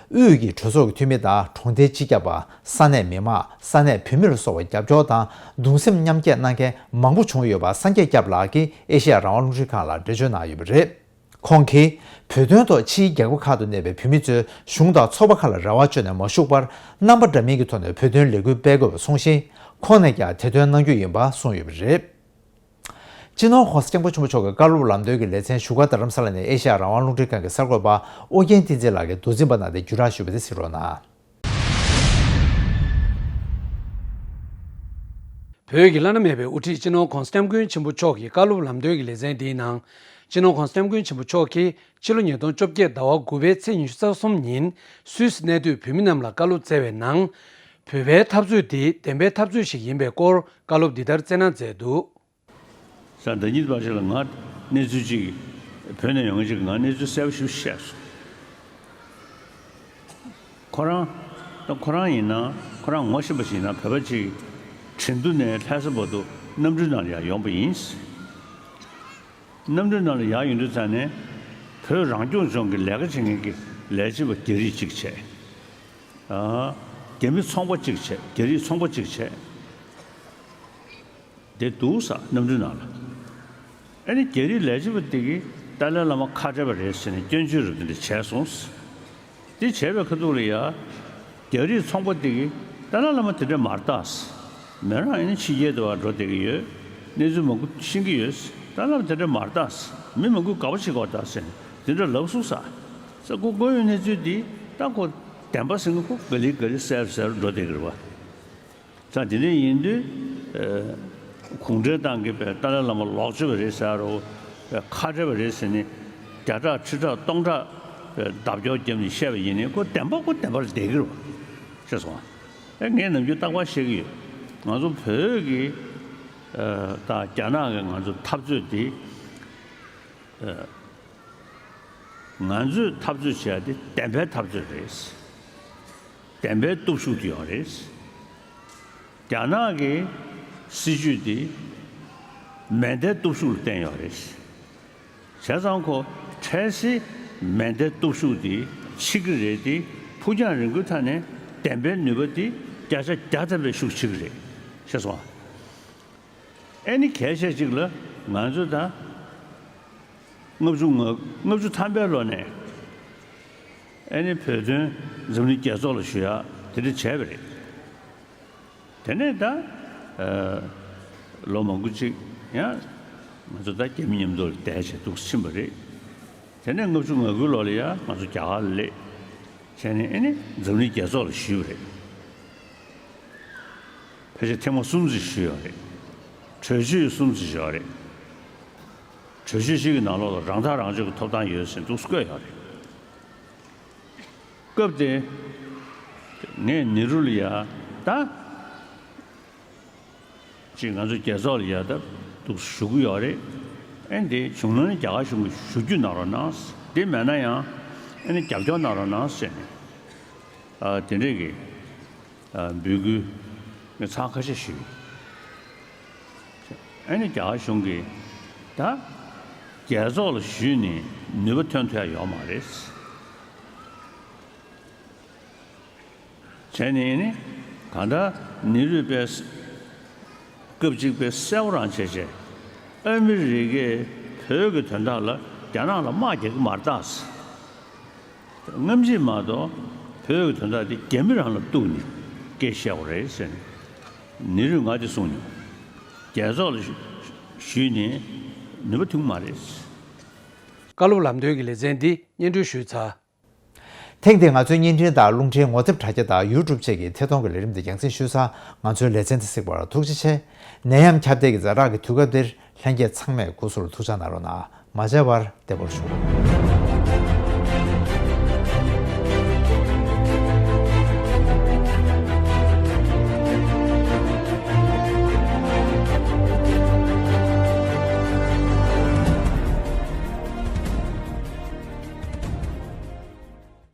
དབུས་ཀྱི་གྲོས་ཚོགས་ཀྱི་འཐུས་མི་དང་གྲོང་སྡེའི་སྤྱི་ཁྱབ་པ། ས་གནས་མི་མང་། ས་གནས་བོད་མིར་སོགས་པ་རྒྱབ་སྐྱོར་དང་གདུང་སེམས་མཉམ་སྐྱེད་གནང་མཁན་མང་པོ་བྱུང་ཡོད་པ་སངས་རྒྱས་སྐྱབས་ལགས་ཀྱིས་ཨེ་ཤེ་ཡ་རང་དབང་རླུང་འཕྲིན་ཁང་ལ་འགྲེལ་བརྗོད་གནང་ཡོད་པ་རེད། ཁོང་གིས་བོད་དོན་ཐོག་ཕྱིའི་རྒྱལ་ཁབ་ཁག་ཏུ་གནས་པའི་བོད་མི་ཚོས་གཞུང་དང་ཚོགས་པ་ཁག་ལ་རེ་བ་བཅོལ་ནས་མ་བཞུགས་པར། རྣམ་པ་འདྲ་མིན་གྱི་ཐོག་ནས་བོད་དོན་ལས་འགུལ་སྤེལ་དགོས་པ་གསུངས་ཤིང་། ཁོང་ནས་ཀྱང་དེ་དོན་གནང་རྒྱུ་ཡིན་པ་གསུངས་ཡོད་པ་རེད། སྤྱི་ནོར་༧གོང་ས་༧སྐྱབས་མགོན་ཆེན་པོ་མཆོག་གི་བཀའ་སློབ་ལམ་སྟོན་གྱི་ལེ་ཚན་བཞུགས་སྒར་རྡ་རམ་ས་ལ་ནས་ཨེ་ཤེ་ཡ་རང་དབང་རླུང་འཕྲིན་ཁང་གི་གསར་འགོད་པ་ཨོ་རྒྱན་བསྟན་འཛིན་ལགས་ཀྱིས་མདོ་འཛིན་པ་གནང་སྟེ་བརྒྱུད་བསྒྲགས་ཞུས་པ་དེ་གཟིགས་རོགས་གནང་། བོད་ཀྱི་བླ་ན་མེད་པའི་དབུ་ཁྲིད་སྤྱི་ནོར་༧གོང་ས་༧སྐྱབས་མགོན་ཆེན་པོ་མཆོག་གི་བཀའ་སློབ་ལམ་སྟོན་གྱི་ལེ་ཚན་འདིའི་ནང་། སྤྱི་ནོར་༧གོང་ས་༧སྐྱབས་མགོན་ཆེན་པོ་མཆོག་གིས་ཕྱི་ལོ་ཉིས་སྟོང་བཅོ་བརྒྱད་ཟླ་བ་དགུ་པའི་ཚེས་ཉི་ཤུ་རྩ་གསུམ་ཉིན་སུད་སི་གནས་སྡོད་བོད་མི་རྣམས་ལ་བཀའ་སློབ་སྩལ་བའི་ནང་། བོད་པའི་འཐབ་རྩོད་འདི་བདེན་པའི་འཐབ་རྩོད་ཞིག་ཡིན་པའི་སྐོར་བཀའ་སློབ་འདི་ལྟར་སྩལ་གནང་མཛད་འདུག། ཟླ་གཉིས་པ་ཞིག་ལ་ང་གནས་ཚུལ་ཅིག་བོད་ནས་ཡོང་མཁན་ཅིག་གིས་ང་གནས་ཚུལ་གསལ་པོ་ཞིག་བཤད་སོང་། ཁོ་རང་ད་ཁོ་རང་ཡིན་ན་ཁོ་རང་ངོ་ཤེས་པ་ཞིག་ཡིན་ན་བོད་པ་ཅིག་ཁྲིན་ཏུ་ནས་ལྷ་ས་བར་དུ་གནམ་གྲུའི་ནང་ལ་ཡར་ཡོང་པ་ཡིན། གནམ་གྲུའི་ནང་ལ་ཡར་ཡོང་དུས་ཙང་ནས་བོད་རང་སྐྱོང་ལྗོངས་ཀྱི་ལས་ཀ་བྱེད་མཁན་གྱི་ལས་བྱེད་པ་རྒྱ་རིགས་གཅིག་བྱས། ཨ། རྒྱ་མི་ཚོང་པ་གཅིག་བྱས། རྒྱ་རིགས་ཚོང་པ་གཅིག་བྱས། དེ་འདུག་ས་གནམ་གྲུའི་ནང་ལ། ཨ་ནི་རྒྱ་རིགས་ལས་བྱེད་པ་དེ་གིས་ཏཱ་ལའི་བླ་མ་ཁ་བྲལ་བ་རེད་ཟེར་ནས་སྐྱོན་བརྗོད་རབ་དེ་འདྲ་བྱས་སོང་། དེ་བྱས་པའི་ཁ་ཐུག་ལ་ཡ། རྒྱ་རིགས་ཚོང་པ་དེ་གིས་ཏཱ་ལའི་བླ་མ་དེ་འདྲ་མ་རེད་ད། མོ་རང་ཨ་ནི་ཕྱི་རྒྱལ་དུ་བ་འགྲོ་བསྡད་ཀྱི་ཡོད། གནས་ཚུལ་མང་པོ་ཤེས་ཀྱི་ཡོད། ཏཱ་ལའི་བླ་མ་དེ་འདྲ་མ་རེད་ད། མི་མང་པོས་དགའ་པོ་བྱེད་ཀྱི་ཡོད་ད་ཟེར་ནས་དེ་འདྲ་ལབ་སོང་ས། ས་ཁོ་ཁོ་ཡོད་གནས་ཚུལ་དེ་ད་ཁོ་བདེན་པ་ཟེར་མཁན་ཁོ་ག་ལེ་ག་ལེ་གསལ་གསལ་འགྲོ་བསྡད་ཀྱི་རེད་བ། ད་དེ་འདྲ་ཡིན་དུས། ཨ། གུང་ཁྲན་ཏང་གིས་པའི་ཏཱ་ལའི་བླ་མ་ལོག་སྤྱོད་པ་རེད་ཟེར་རོ། པའི་ཁ་བྲལ་བ་རེད་ཟེར་ནས་བརྒྱ་ཕྲག་ཁྲི་ཕྲག་སྟོང་ཕྲག་པའི་ལྡབ་སྐྱོར་བརྒྱབ་ནས་བཤད་པ་ཡིན་ནའི་ཁོ་བདེན་པ་ཁོ་བདེན་པར་བསྡད་ཀྱི་རེད་བ། ཤེས་སོང་ཨ། ཨེ་ངས་ནམ་རྒྱུན་རྟག་པར་བཤད་ཀྱི་ཡོད། ང་ཚོ་བོད་ཀྱི། ཨ། ད་རྒྱ་ནག་གིས་ང་ཚོ་འཐབ་རྩོད་དེ། ཨ། ང་ཚོས་འཐབ་རྩོད་བྱས་ཏེ་བདེན་པའི་འཐབ་རྩོད་རེད། བདེན་པའི་སྟོབས་ཤུགས་དེ་ཡོད་རེད། རྒྱ་ནག་གི་སྲིད་ཇུས་དེ་མེ་མདའི་སྟོབས་ཤུགས་ལ་བརྟེན་ཡོད་རེད། བྱས་ཙང་ཁོ་འཕྲལ་སེལ་མེ་མདའི་སྟོབས་ཤུགས་དེ་ཕྱི་གི་རེད་དེ་ཕུགས་རྒྱང་རིང་པོའི་ཐད་ནས་བདེན་པའི་ནུས་པ་དེ་བརྒྱ་ཆ་བརྒྱ་ཐམ་པའི་ཤུགས་ཕྱི་གི་རེད། ཤེས་སོང་ཨ། ཨེ་ནི་གལ་ཆེ་གཅིག་ལ་ང་ཚོ་ད་ལྔ་བཅུ་ང་ལྔ་བཅུ་ཐམ་པའི་ལོ་ནས་ཨེ་ནི་བོད་དོན་འཛམ་གླིང་རྒྱལ་ཚོགས་ལ་ཞུ་ཡག་དེ་འདྲ་བྱས་པ་རེད། དེ་ནས་ད་ཨ་ལོ་མང་པོ་ཅིག་ཡང་ང་ཚོ་ད་རྒྱ་མི་མཉམ་དུ་བསྡད་བྱས་འདུག་ཕྱིན་པ་རེད། དེ་ནས་ལྔ་བཅུ་ང་དགུའི་ལོ་ལ་ཡང་ང་ཚོ་རྒྱ་གར་ལ་སླེབས། བྱས་ནས་ཨེ་ནི་འཛམ་གླིང་རྒྱལ་ཚོགས་ལ་ཞུས་པ་རེད། ཕལ་ཆེར་ཐེངས་མ་གསུམ་ཙམ་ཞུས་ཡོད་རེད། གྲོས་ཆོད་གསུམ་ཙམ་ཞུས་ཡོད་རེད། གྲོས་ཆོད་གཅིག་གི་ནང་ལོགས་ལ་རང་ཐག་རང་གཅོད་ཀྱི་ཐོབ་ཐང་ཡོད་ཟེར་འདུག་བཀོད་ཡོད་རེད། སྐབས་དེ་ངས་ནེ་རུ་ལ་ཡ་ད། ཅིག་ང་ཚོ་རྒྱལ་ཚོགས་ལ་ཡ་ད་འདུག་ཞུ་གི་ཡོད་རེད། ཨེ་འདི་བྱུང་ན་རྒྱ་གར་གཞུང་གིས་ཞུ་རྒྱུ་གནང་རོགས་གནང་། འདི་མེད་ན་ཡང་ཨེ་ནི་རྒྱབ་སྐྱོར་གནང་རོགས་གནང་ཟེར་ནས། ཨ་དེ་འདྲས་ཀྱི་ཨ་འབོད་སྐུལ་ངས་ཚར་ཁ་ཤས་ཞུས། ཨེ་ནི་རྒྱ་གར་གཞུང་གིས་ད་རྒྱལ་ཚོགས་ལ་ཞུས་ནས་ནུས་པ་ཐོན་ཐུབ་ཡ་ཡོད་མ་རེད། བྱས་ནས་ནི་གང་ལྟར་ནེ་རུས་པས་སྐབས་གཅིག་པའི་གསལ་པོ་རང་བྱས་བྱས། ཨ་མི་རི་ཀས་བོད་ཀྱི་དོན་དག་ལ་རྒྱ་ནག་ལ་དམག་རྒྱག་གི་མ་རེད་ད། སྔ་ཕྱི་མ་གཏོགས་བོད་ཀྱི་དོན་དག་དེ་རྒྱ་མི་རང་ལ་གཏུགས་ནས་སྐད་བཤད་དགོས་རེད་ཟེར་ནས་ནེ་རུས་ང་དེ་གསུངས་མྱོང་། རྒྱལ་ཚོགས་ལ་ཞུས་ནས་ནུས་པ་ཐོན་གྱི་མ་རེད། བཀའ་སློབ་ལམ་སྟོན་གྱི་ལེ་ཚན་འདི་སྙན་སྒྲོན་ཞུས་ཚར། ཐེངས་འདིའི་ང་ཚོའི་བརྙན་འཕྲིན་དང་རླུང་འཕྲིན་ངོ་དེབ་དྲ་རྒྱ་དང་ཡུ་ཊུབ་བཅས་ཀྱི་ཐད་གཏོང་གི་ལས་རིམ་འདི་རྒྱང་སྲིང་ཞུས་ཚར། ང་ཚོའི་ལེ་ཚན་འདི་གཟིགས་པར་ཐུགས་རྗེ་ཆེ། ནད་ཡམས་ཁྱབ་གདལ་གྱི་ཛ་དྲག་གི་དུས་སྐབས་འདིར་ལྷན་རྒྱས་ཚང་མས་སྐུ་གཟུགས་ལ་ཐུགས་ཅག་གནང་རོགས་གནང་། མ་མཇལ་བར་བདེ་པོར་བཞུགས།